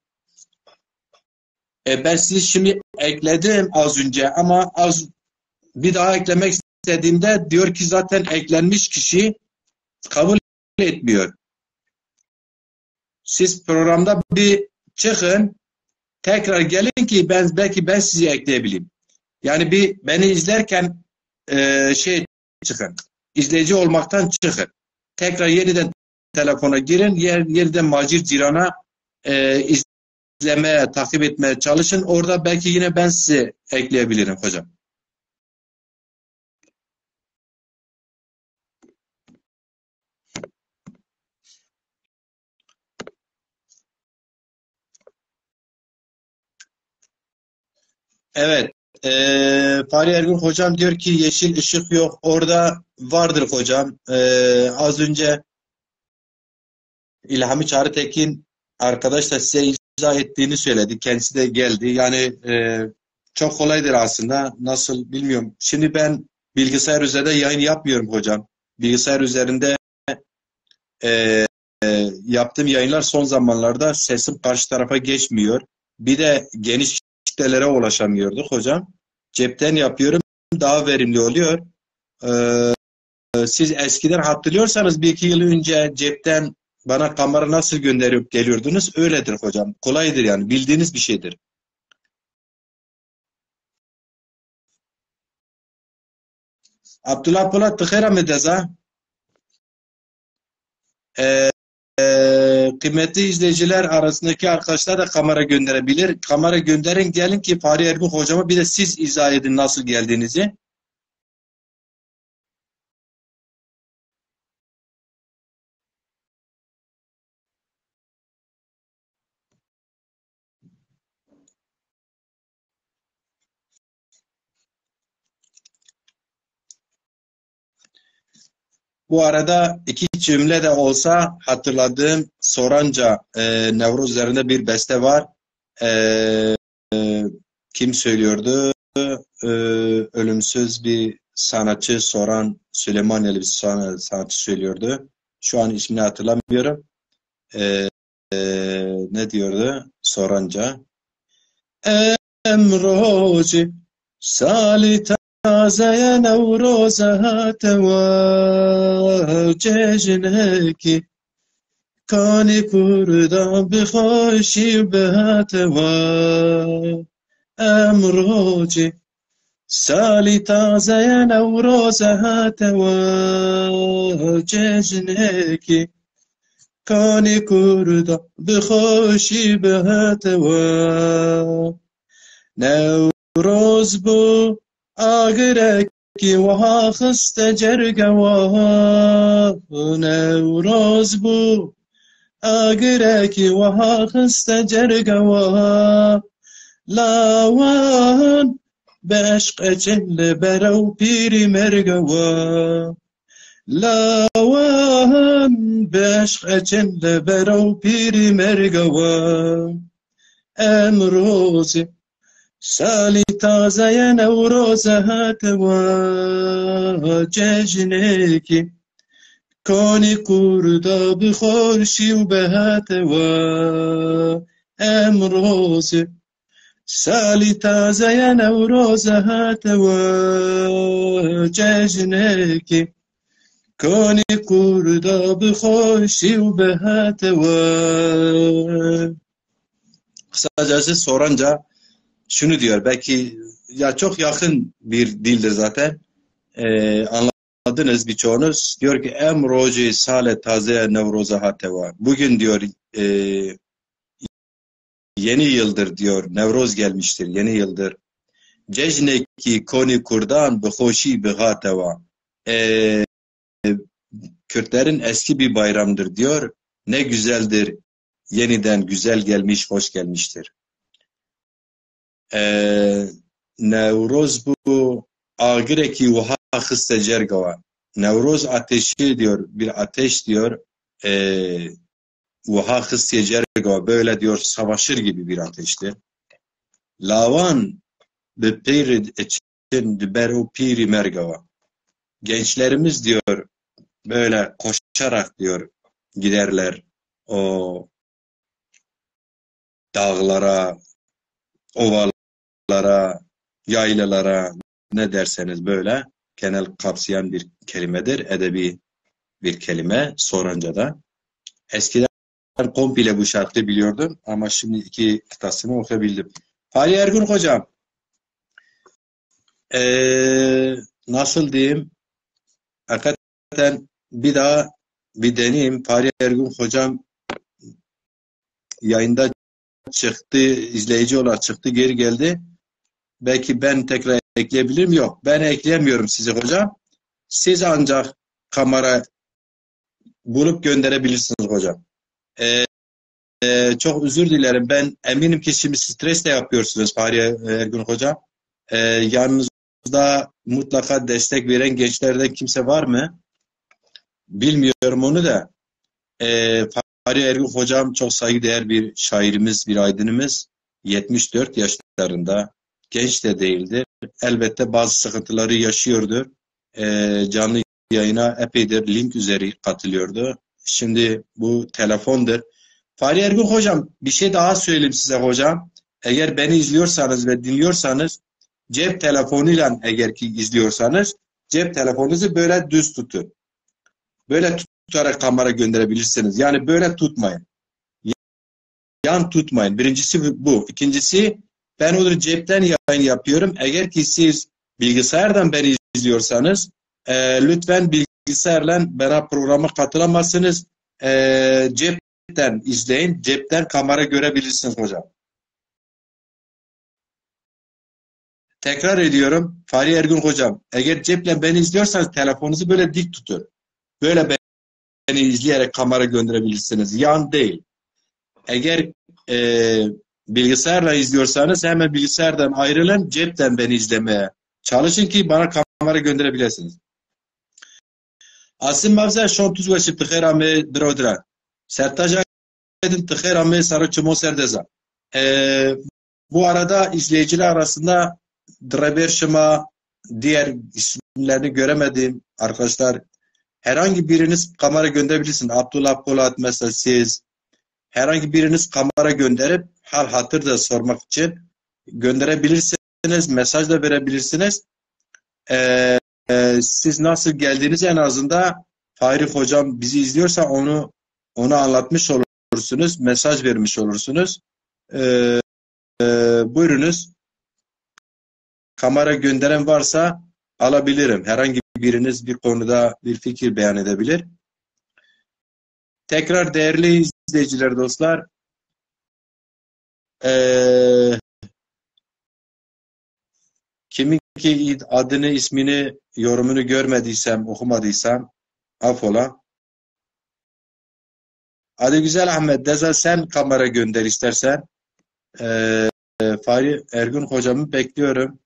E, ben sizi şimdi ekledim az önce ama az bir daha eklemek istediğimde diyor ki zaten eklenmiş kişi kabul etmiyor. Siz programda bir çıkın, tekrar gelin ki ben belki ben sizi ekleyebileyim. Yani bir beni izlerken, e, şey çıkın. İzleyici olmaktan çıkın. Tekrar yeniden telefona girin. Yer, yeniden Macir Cîran'a, e, izlemeye, takip etmeye çalışın. Orada belki yine ben sizi ekleyebilirim hocam. Evet. Ee, Fahri Ergün hocam diyor ki yeşil ışık yok. Orada vardır hocam. Ee, az önce İlhami Çağrı Tekin arkadaş da size izah ettiğini söyledi. Kendisi de geldi. Yani, e, çok kolaydır aslında. Nasıl bilmiyorum. Şimdi ben bilgisayar üzerinde yayın yapmıyorum hocam. Bilgisayar üzerinde e, e, yaptığım yayınlar son zamanlarda sesim karşı tarafa geçmiyor. Bir de geniş kitlelere ulaşamıyorduk hocam. Cepten yapıyorum, daha verimli oluyor. E, siz eskiden hatırlıyorsanız bir iki yıl önce cepten bana kamera nasıl gönderip geliyordunuz? Öyledir hocam. Kolaydır yani. Bildiğiniz bir şeydir. Abdullah Polat, ti xêr amê deza. Ee, e, kıymetli izleyiciler arasındaki arkadaşlar da kamera gönderebilir. Kamera gönderin, gelin ki Fahri Ergün hocama bir de siz izah edin nasıl geldiğinizi. Bu arada iki cümle de olsa hatırladığım Soranca, e, Nevruz üzerinde bir beste var. E, e, kim söylüyordu? E, ölümsüz bir sanatçı, Soran Süleymaniyeli bir san- sanatçı söylüyordu. Şu an ismini hatırlamıyorum. E, e, ne diyordu? Soranca. Emrocî salî tazeye Newroze hatewa cejnekî kanî kurdan bi xweşî û bi hatewa. Emrocî salî tazeye Newroze hatewa cejnekî kanî kurdan bi xweşî bi hatewa. Newroz bû agirekî wiha xiste cergewa. Newroz bû agirekî wiha xiste cergewa. Lawan bi eşq eçin li berew pîrî mergewa. Lawan bi eşq eçin li berew pîrî mergewa. Emrozê salî tazeye Newroze hatewa cejnekî kanî kurda bi xweşî û bi hatewa. Emrozê salî tazeye Newroze hatewa cejnekî kanî kurda bi xweşî û bi hatewa. Kısacası Soranca şunu diyor, belki ya çok yakın bir dildir zaten. Ee, anladınız birçoğunuz. Diyor ki, Emrocê sale taze Newroze hatewa. Bugün diyor, e, yeni yıldır diyor, Nevroz gelmiştir, yeni yıldır. Cejnekî konî kurdan bi xweşî bi hatewa. E, Kürtlerin eski bir bayramdır diyor. Ne güzeldir, yeniden güzel gelmiş, hoş gelmiştir. E, Newroz bû agirekî wiha xiste cergewa. Newroz ateşi diyor, bir ateş diyor, e, wiha xistê cergewa, böyle diyor, savaşır gibi bir ateşti. Lawan bi peyri eçin di ber o pîrî mergewa. Gençlerimiz diyor, böyle koşarak diyor, giderler o dağlara, ovalara, yaylalara, ne derseniz böyle genel kapsayan bir kelimedir, edebi bir kelime Soranca'da. Eskiden komple bu şarkıyı biliyordum ama şimdi iki kıtasını okuyabildim. Fahri Ergun hocam, ee, nasıl diyeyim? Hakikaten bir daha bir deneyeyim. Fahri Ergun hocam yayında çıktı, izleyici olarak çıktı, geri geldi. Belki ben tekrar ekleyebilirim. Yok, ben ekleyemiyorum sizi hocam. Siz ancak kamera bulup gönderebilirsiniz hocam. Ee, e, çok özür dilerim. Ben eminim ki şimdi stres de yapıyorsunuz Fahriye Ergün hocam. Ee, yanınızda mutlaka destek veren gençlerden kimse var mı? Bilmiyorum onu da. Ee, Fahri Ergün hocam çok saygıdeğer bir şairimiz, bir aydınımız. Yetmiş dört yaşlarında, genç de değildir. Elbette bazı sıkıntıları yaşıyordur. Ee, canlı yayına epeydir link üzeri katılıyordu. Şimdi bu telefondur. Fahri Ergün hocam, bir şey daha söyleyeyim size hocam. Eğer beni izliyorsanız ve dinliyorsanız, cep telefonuyla eğer ki izliyorsanız, cep telefonunuzu böyle düz tutun. Böyle tutarak kamera gönderebilirsiniz. Yani böyle tutmayın. Yan tutmayın. Birincisi bu. İkincisi, ben odur cepten yayın yapıyorum. Eğer ki siz bilgisayardan beni izliyorsanız, e, lütfen bilgisayarla bana programa katılamazsınız. E, cepten izleyin. Cepten kamera görebilirsiniz hocam. Tekrar ediyorum, Fahri Ergün hocam, eğer ceple beni izliyorsanız telefonunuzu böyle dik tutun. Böyle beni izleyerek kamera gönderebilirsiniz. Yan değil. Eğer e, bilgisayarla izliyorsanız hemen bilgisayardan ayrılın, cepten beni izlemeye çalışın ki bana kamera gönderebilirsiniz. Asim Mavzer, şon tuz weşip, ti xêr amê, biro dira. Sertac Aydın, ti xêr amê, saro çimon serdeza. Ee, bu arada izleyiciler arasında dreber şima, diğer isimlerini göremedim arkadaşlar. Herhangi biriniz kamera gönderebilirsiniz. Abdullah Polat mesela, siz herhangi biriniz kamera gönderip hal hatır da sormak için gönderebilirsiniz, mesaj da verebilirsiniz. Ee, e, siz nasıl geldiğiniz en azından Fahri hocam bizi izliyorsa onu ona anlatmış olursunuz, mesaj vermiş olursunuz. Ee, e, buyurunuz. Kamera gönderen varsa alabilirim. Herhangi biriniz bir konuda bir fikir beyan edebilir. Tekrar değerli izleyiciler, dostlar, ee, kimin ki adını, ismini, yorumunu görmediysem, okumadıysam, affola. Hadi güzel Ahmet, deza sen kamera gönder istersen. Ee, Fahri Ergün hocamı bekliyorum.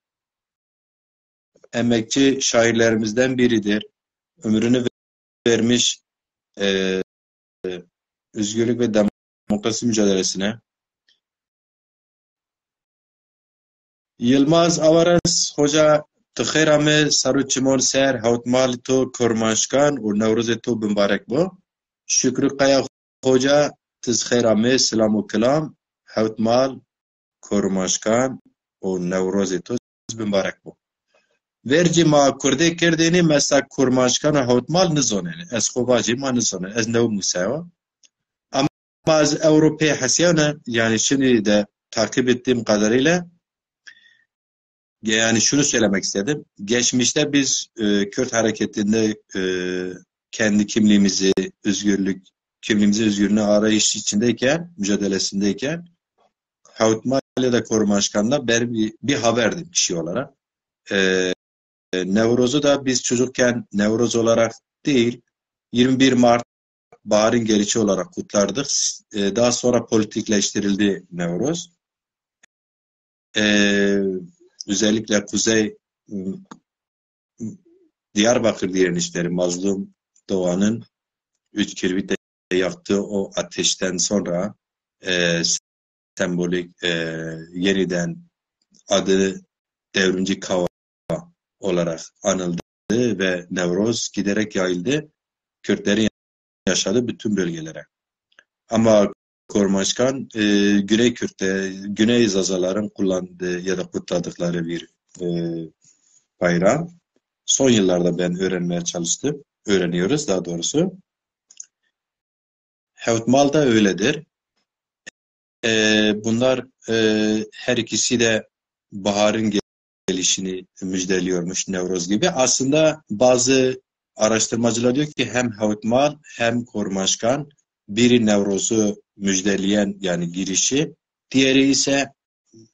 Emekçi şairlerimizden biridir. Ömrünü vermiş e, özgürlük ve demokrasi mücadelesine. Yılmaz Avaras hoca, ti xêr amê, saro çimon ser, hewtmalê to Kormanşkan û Newrozê to bimbarek bo. Şükrü Kaya hoca, tiz xêr amê, silam û kilam, hewtmal Kormanşkan û Newrozê to bimbarek bo. Vercî ma kurdê kerdênî, mesela Kormanşkan û hewtmal nizonenî. Ez xo vacî ma nizonenî. Ez new musewa. Ama ez Avrupa'yı hesiyane, yani şimdi de takip ettiğim kadarıyla, yani şunu söylemek istedim. Geçmişte biz e, Kürt hareketinde e, kendi kimliğimizi, özgürlük, kimliğimizi, özgürlüğünü arayış içindeyken, mücadelesindeyken Hewtmal ya da Kormanşkan'da ben bir, bir haberdim kişi olarak. E, Nevroz'u da biz çocukken Nevroz olarak değil, yirmi bir Mart baharın gelişi olarak kutlardık. E, daha sonra politikleştirildi Nevroz. E, özellikle Kuzey, Diyarbakır direnişleri, Mazlum Doğan'ın üç kirbit de yaktığı o ateşten sonra e, sembolik e, yeniden adı Devrimci Kawa olarak anıldı ve Nevroz giderek yayıldı. Kürtlerin yaşadığı bütün bölgelere. Ama Kormaşkan e, Güney Kürt'te, Güney Zazaların kullandığı ya da kutladıkları bir e, bayram. Son yıllarda ben öğrenmeye çalıştım. Öğreniyoruz daha doğrusu. Hewtmal da öyledir. E, bunlar e, her ikisi de baharın gelişini müjdeliyormuş Nevroz gibi. Aslında bazı araştırmacılar diyor ki hem Hewtmal hem Kormaşkan biri Nevroz'u müjdeleyen yani girişi, diğeri ise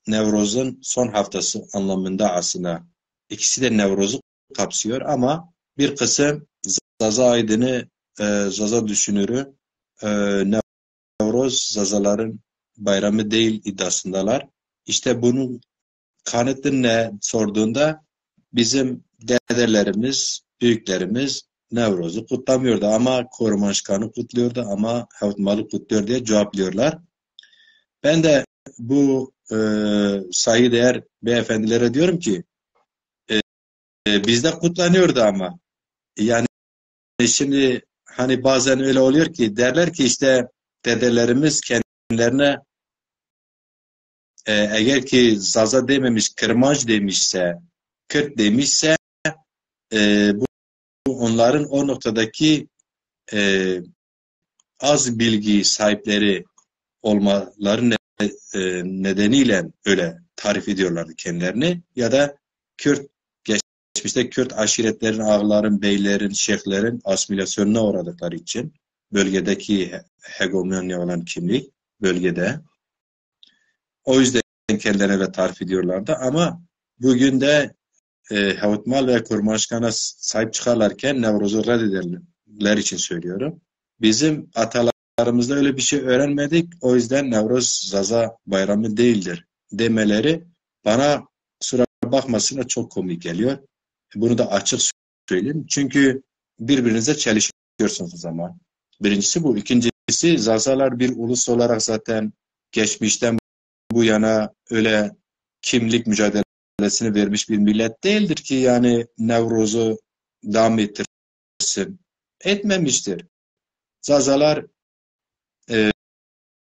Nevroz'un son haftası anlamında aslında ikisi de Nevroz'u kapsıyor ama bir kısım Zaza aydını, e, Zaza düşünürü e, Nevroz Zazaların bayramı değil iddiasındalar. İşte bunun kanıtı ne sorduğunda bizim dedelerimiz, büyüklerimiz Nevroz'u kutlamıyordu ama Kormanşkan'ı kutluyordu ama Hewtmal'ı kutluyor diye cevaplıyorlar. Ben de bu e, saygıdeğer beyefendilere diyorum ki e, e, bizde kutlanıyordu ama yani şimdi hani bazen öyle oluyor ki derler ki işte dedelerimiz kendilerine e, eğer ki Zaza dememiş, Kırmanc demişse, Kürt demişse e, bu onların o noktadaki e, az bilgi sahipleri olmaları ne- e, nedeniyle öyle tarif ediyorlardı kendilerini. Ya da Kürt, geçmişte Kürt aşiretlerin, ağların, beylerin, şeyhlerin asimilasyonuna uğradıkları için bölgedeki he- hegemonya olan kimlik bölgede. O yüzden kendilerine öyle tarif ediyorlardı. Ama bugün de e, Hewtmal ve Kurmanşkan'a sahip çıkarlarken Nevroz'u reddederler için söylüyorum. Bizim atalarımızda öyle bir şey öğrenmedik. O yüzden Nevroz Zaza bayramı değildir demeleri bana kusura bakmasınlar çok komik geliyor. Bunu da açık söyleyeyim. Çünkü birbirinize çelişiyorsunuz o zaman. Birincisi bu. İkincisi, Zazalar bir ulus olarak zaten geçmişten bu yana öyle kimlik mücadelesini vermiş bir millet değildir ki yani Nevroz'u devam ettirsin. Etmemiştir. Zazalar e,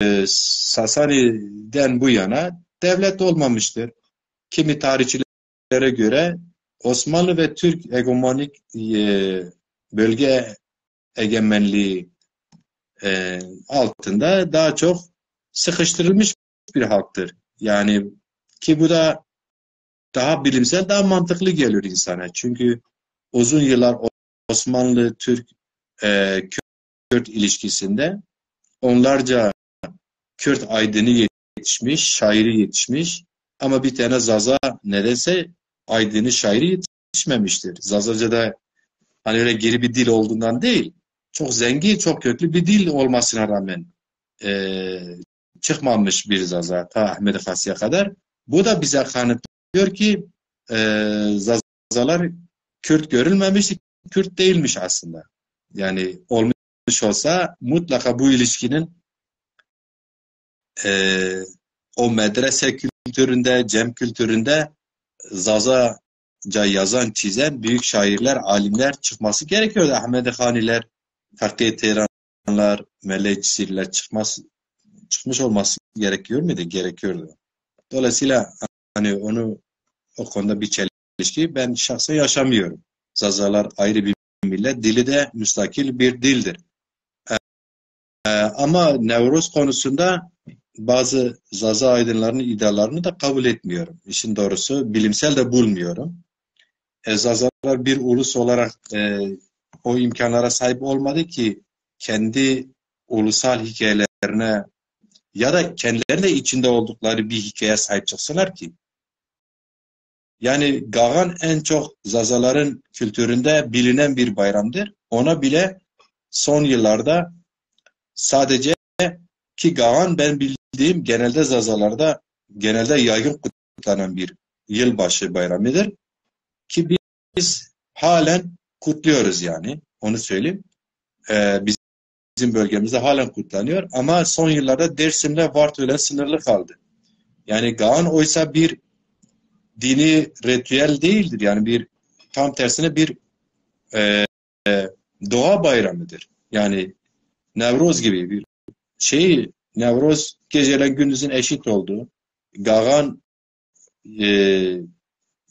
e, Sasani'den bu yana devlet olmamıştır. Kimi tarihçilere göre Osmanlı ve Türk hegemonik e, bölge egemenliği e, altında daha çok sıkıştırılmış bir halktır. Yani ki bu da daha bilimsel, daha mantıklı geliyor insana. Çünkü uzun yıllar Osmanlı-Türk e, Kürt ilişkisinde onlarca Kürt aydını yetişmiş, şairi yetişmiş ama bir tane Zaza nedense aydını, şairi yetişmemiştir. Zazaca'da hani öyle geri bir dil olduğundan değil, çok zengin, çok köklü bir dil olmasına rağmen e, çıkmamış bir Zaza ta Ahmet Kasi'ye kadar. Bu da bize kanıtlıyor ki e, Zazalar Kürt görülmemiş, Kürt değilmiş aslında. Yani olmuş olsa mutlaka bu ilişkinin e, o medrese kültüründe, cem kültüründe Zazaca yazan, çizen büyük şairler, alimler çıkması gerekiyordu. Ahmet Haniler, Fakih Tehranlar, Melek Cisirler çıkması, çıkmış olması gerekiyor muydu? Gerekiyordu. Dolayısıyla hani onu o konuda bir çelişki ben şahsen yaşamıyorum. Zazalar ayrı bir millet, dili de müstakil bir dildir. E, ama Nevruz konusunda bazı Zaza aydınlarının iddialarını da kabul etmiyorum. İşin doğrusu bilimsel de bulmuyorum. E, Zazalar bir ulus olarak e, o imkanlara sahip olmadı ki kendi ulusal hikayelerine ya da kendileri de içinde oldukları bir hikayeye sahip çıksınlar ki. Yani Gagan en çok Zazaların kültüründe bilinen bir bayramdır. Ona bile son yıllarda sadece, ki Gagan ben bildiğim genelde Zazalarda genelde yaygın kutlanan bir yılbaşı bayramıdır. Ki biz halen kutluyoruz yani. Onu söyleyeyim. Ee, bizim bölgemizde halen kutlanıyor. Ama son yıllarda Dersim'le Varto ile sınırlı kaldı. Yani Gagan oysa bir dini ritüel değildir. Yani bir tam tersine bir e, e, doğa bayramıdır. Yani Nevroz gibi bir şey, Nevroz geceyle gündüzün eşit olduğu, Gagan e,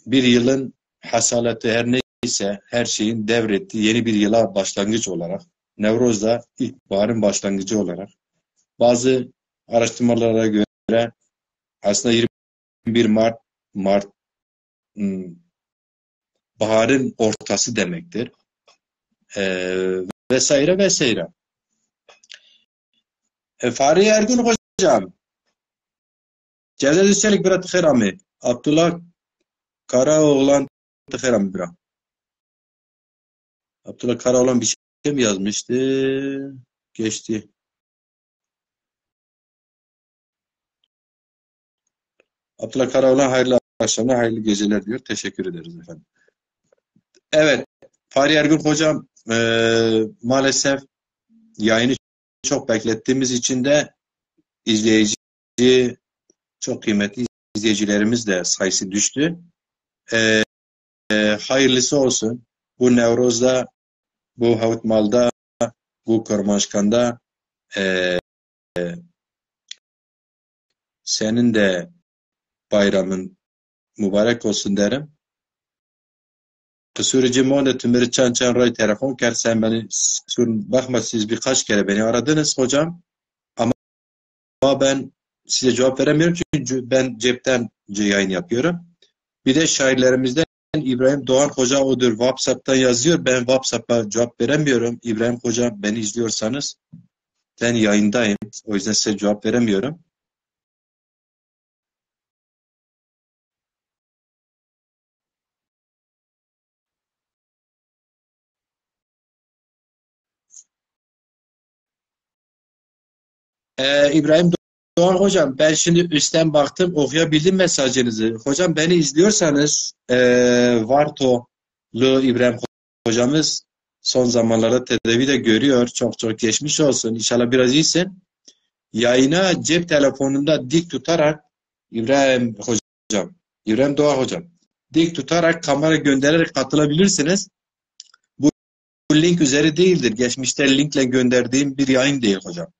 bir yılın hasaleti her neyse her şeyin devrettiği yeni bir yıla başlangıç olarak, Nevroz da ilkbaharın başlangıcı olarak bazı araştırmalara göre aslında yirmi bir Mart, Mart hmm, baharın ortası demektir. E, vesaire vesaire. E, Fahri Ergün hocam, Cevdet Üstelik bira, ti xêr amê. Abdullah Karaoğlan, ti xêr amê bira. Abdullah Karaoğlan bir şey mi yazmıştı? Geçti. Abdullah Karaoğlan hayırlı akşamlar, hayırlı geceler diyor. Teşekkür ederiz efendim. Evet, Fahri Ergün hocam, e, maalesef yayını çok beklettiğimiz için de izleyici, çok kıymetli izleyicilerimiz de sayısı düştü. E, e, hayırlısı olsun. Bu Nevroz'da, bu Hawtmal'da, bu Kurmanşkan'da e, senin de bayramın mübarek olsun derim. Kusurî ci mone, tu mi rê çend çend ray telefon kerd. Sen beni, kusur bakma, siz birkaç kere beni aradınız hocam. Ama ben size cevap veremiyorum çünkü ben cepten yayın yapıyorum. Bir de şairlerimizden İbrahim Doğan Hoca odur. WhatsApp'tan yazıyor. Ben WhatsApp'a cevap veremiyorum. İbrahim Hoca, beni izliyorsanız, ben yayındayım. O yüzden size cevap veremiyorum. Ee, İbrahim Doğan hocam, ben şimdi üstten baktım, okuyabildim mesajınızı. Hocam, beni izliyorsanız, ee, Vartolu İbrahim hocamız son zamanlarda tedavi de görüyor. Çok çok geçmiş olsun. İnşallah biraz iyisin. Yayına cep telefonunda dik tutarak İbrahim Hocam, İbrahim Doğan Hocam, dik tutarak kamera göndererek katılabilirsiniz. Bu link üzeri değildir. Geçmişte linkle gönderdiğim bir yayın değil hocam.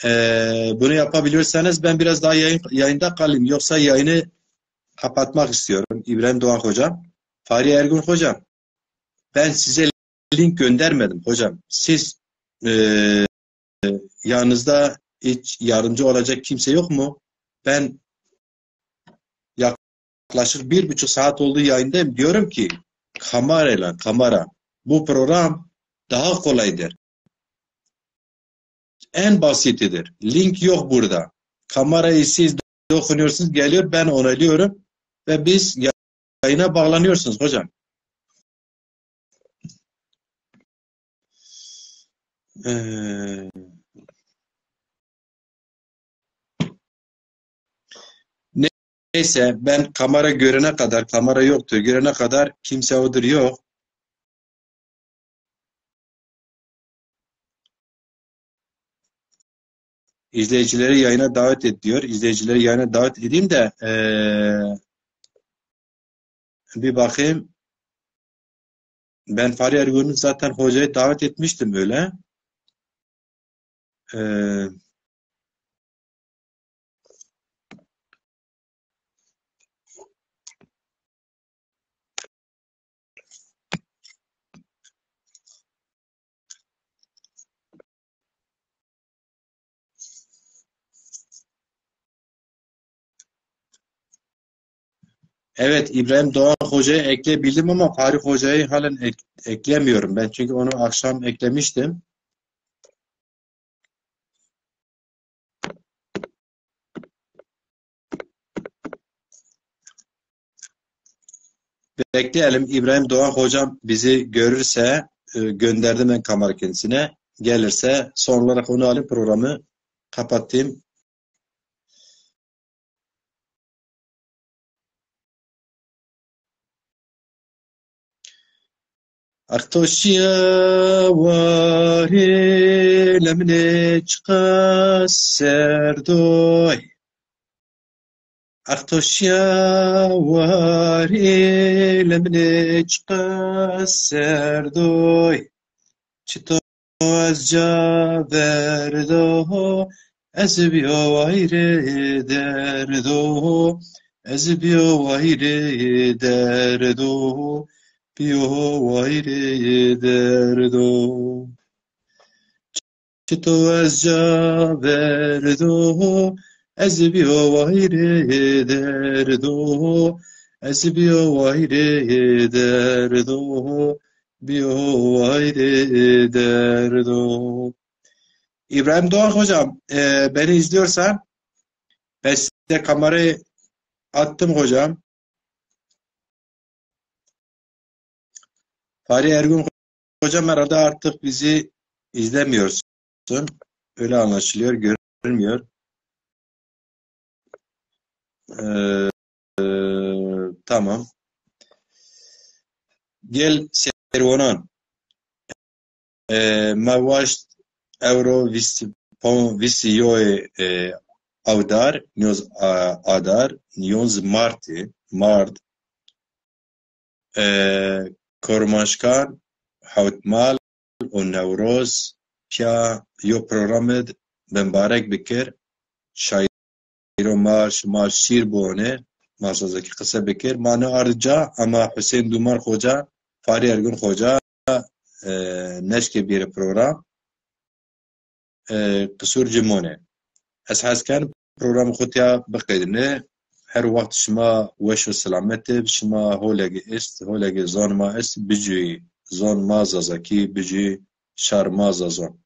Ee, bunu yapabiliyorsanız ben biraz daha yayın, yayında kalayım. Yoksa yayını kapatmak istiyorum. İbrahim Doğan Hocam, Fahri Ergun Hocam, ben size link göndermedim hocam. Siz e, yanınızda hiç yardımcı olacak kimse yok mu? Ben yaklaşık bir buçuk saat oldu yayındayım. Diyorum ki kamerayla, kamera, bu program daha kolaydır. En basitidir. Link yok burada. Kamerayı siz dokunuyorsunuz, geliyor, ben onaylıyorum ve biz yayına bağlanıyorsunuz hocam. Ee, neyse, ben kamera görene kadar, kamera yoktur, görene kadar kimse odur yok. İzleyicileri yayına davet et diyor. İzleyicileri yayına davet edeyim de ee, bir bakayım. Ben Fahri Ergun'u zaten hocayı davet etmiştim öyle. Ee, Evet, İbrahim Doğan Hoca'yı ekleyebildim ama Fahri Hoca'yı halen ek- ekleyemiyorum ben. Çünkü onu akşam eklemiştim. Bekleyelim. İbrahim Doğan Hocam bizi görürse, e, gönderdim ben kamera kendisine. Gelirse son olarak onu alayım, programı kapatayım. Ax to şîya warî, lemnê çiqas serd oy. Ax to şîya warî, lemnê çiqas serd oy. Çito ez ca verdo, ez bîyo wayrê derdo, ez bîyo wayrê derdo, bîyo wayrê derdo. Çito ez ca verdo, ez bîyo wayrê derdo, ez bîyo wayrê derdo, bîyo wayrê derdo. İbrahim Doğan hocam, e, beni izliyorsan, ben size kamerayı attım hocam. Fahri Ergun hocam herhalde artık bizi izlemiyorsun. Öyle anlaşılıyor, görünmüyor. Ee, e, tamam. Gel Servonan. E, ma waşt ewro vîst, pon-, vîst û yoyê, e, awdar, nîyoz, a, adar, nîyoz martî, mard, e, Kormaşkan, Hewtmal û Newroz pîya yo programid bimbarek bikir. Şaîr Îro ma şima şîr biwonê, ma Zazakî qise bikir. Ma nêard ca, ema Husên Dûmar Xoca, Farî Ergun Xoca, e, neşkê bîrê program. E, qisûr ci monê. Ez hez ken programê xo tîya biqedîne. Her wext şima weş û selamet ib, şima holege est, holege zon ma est, bicûyî zon ma Zazakî, bicûyî şar ma Zazon.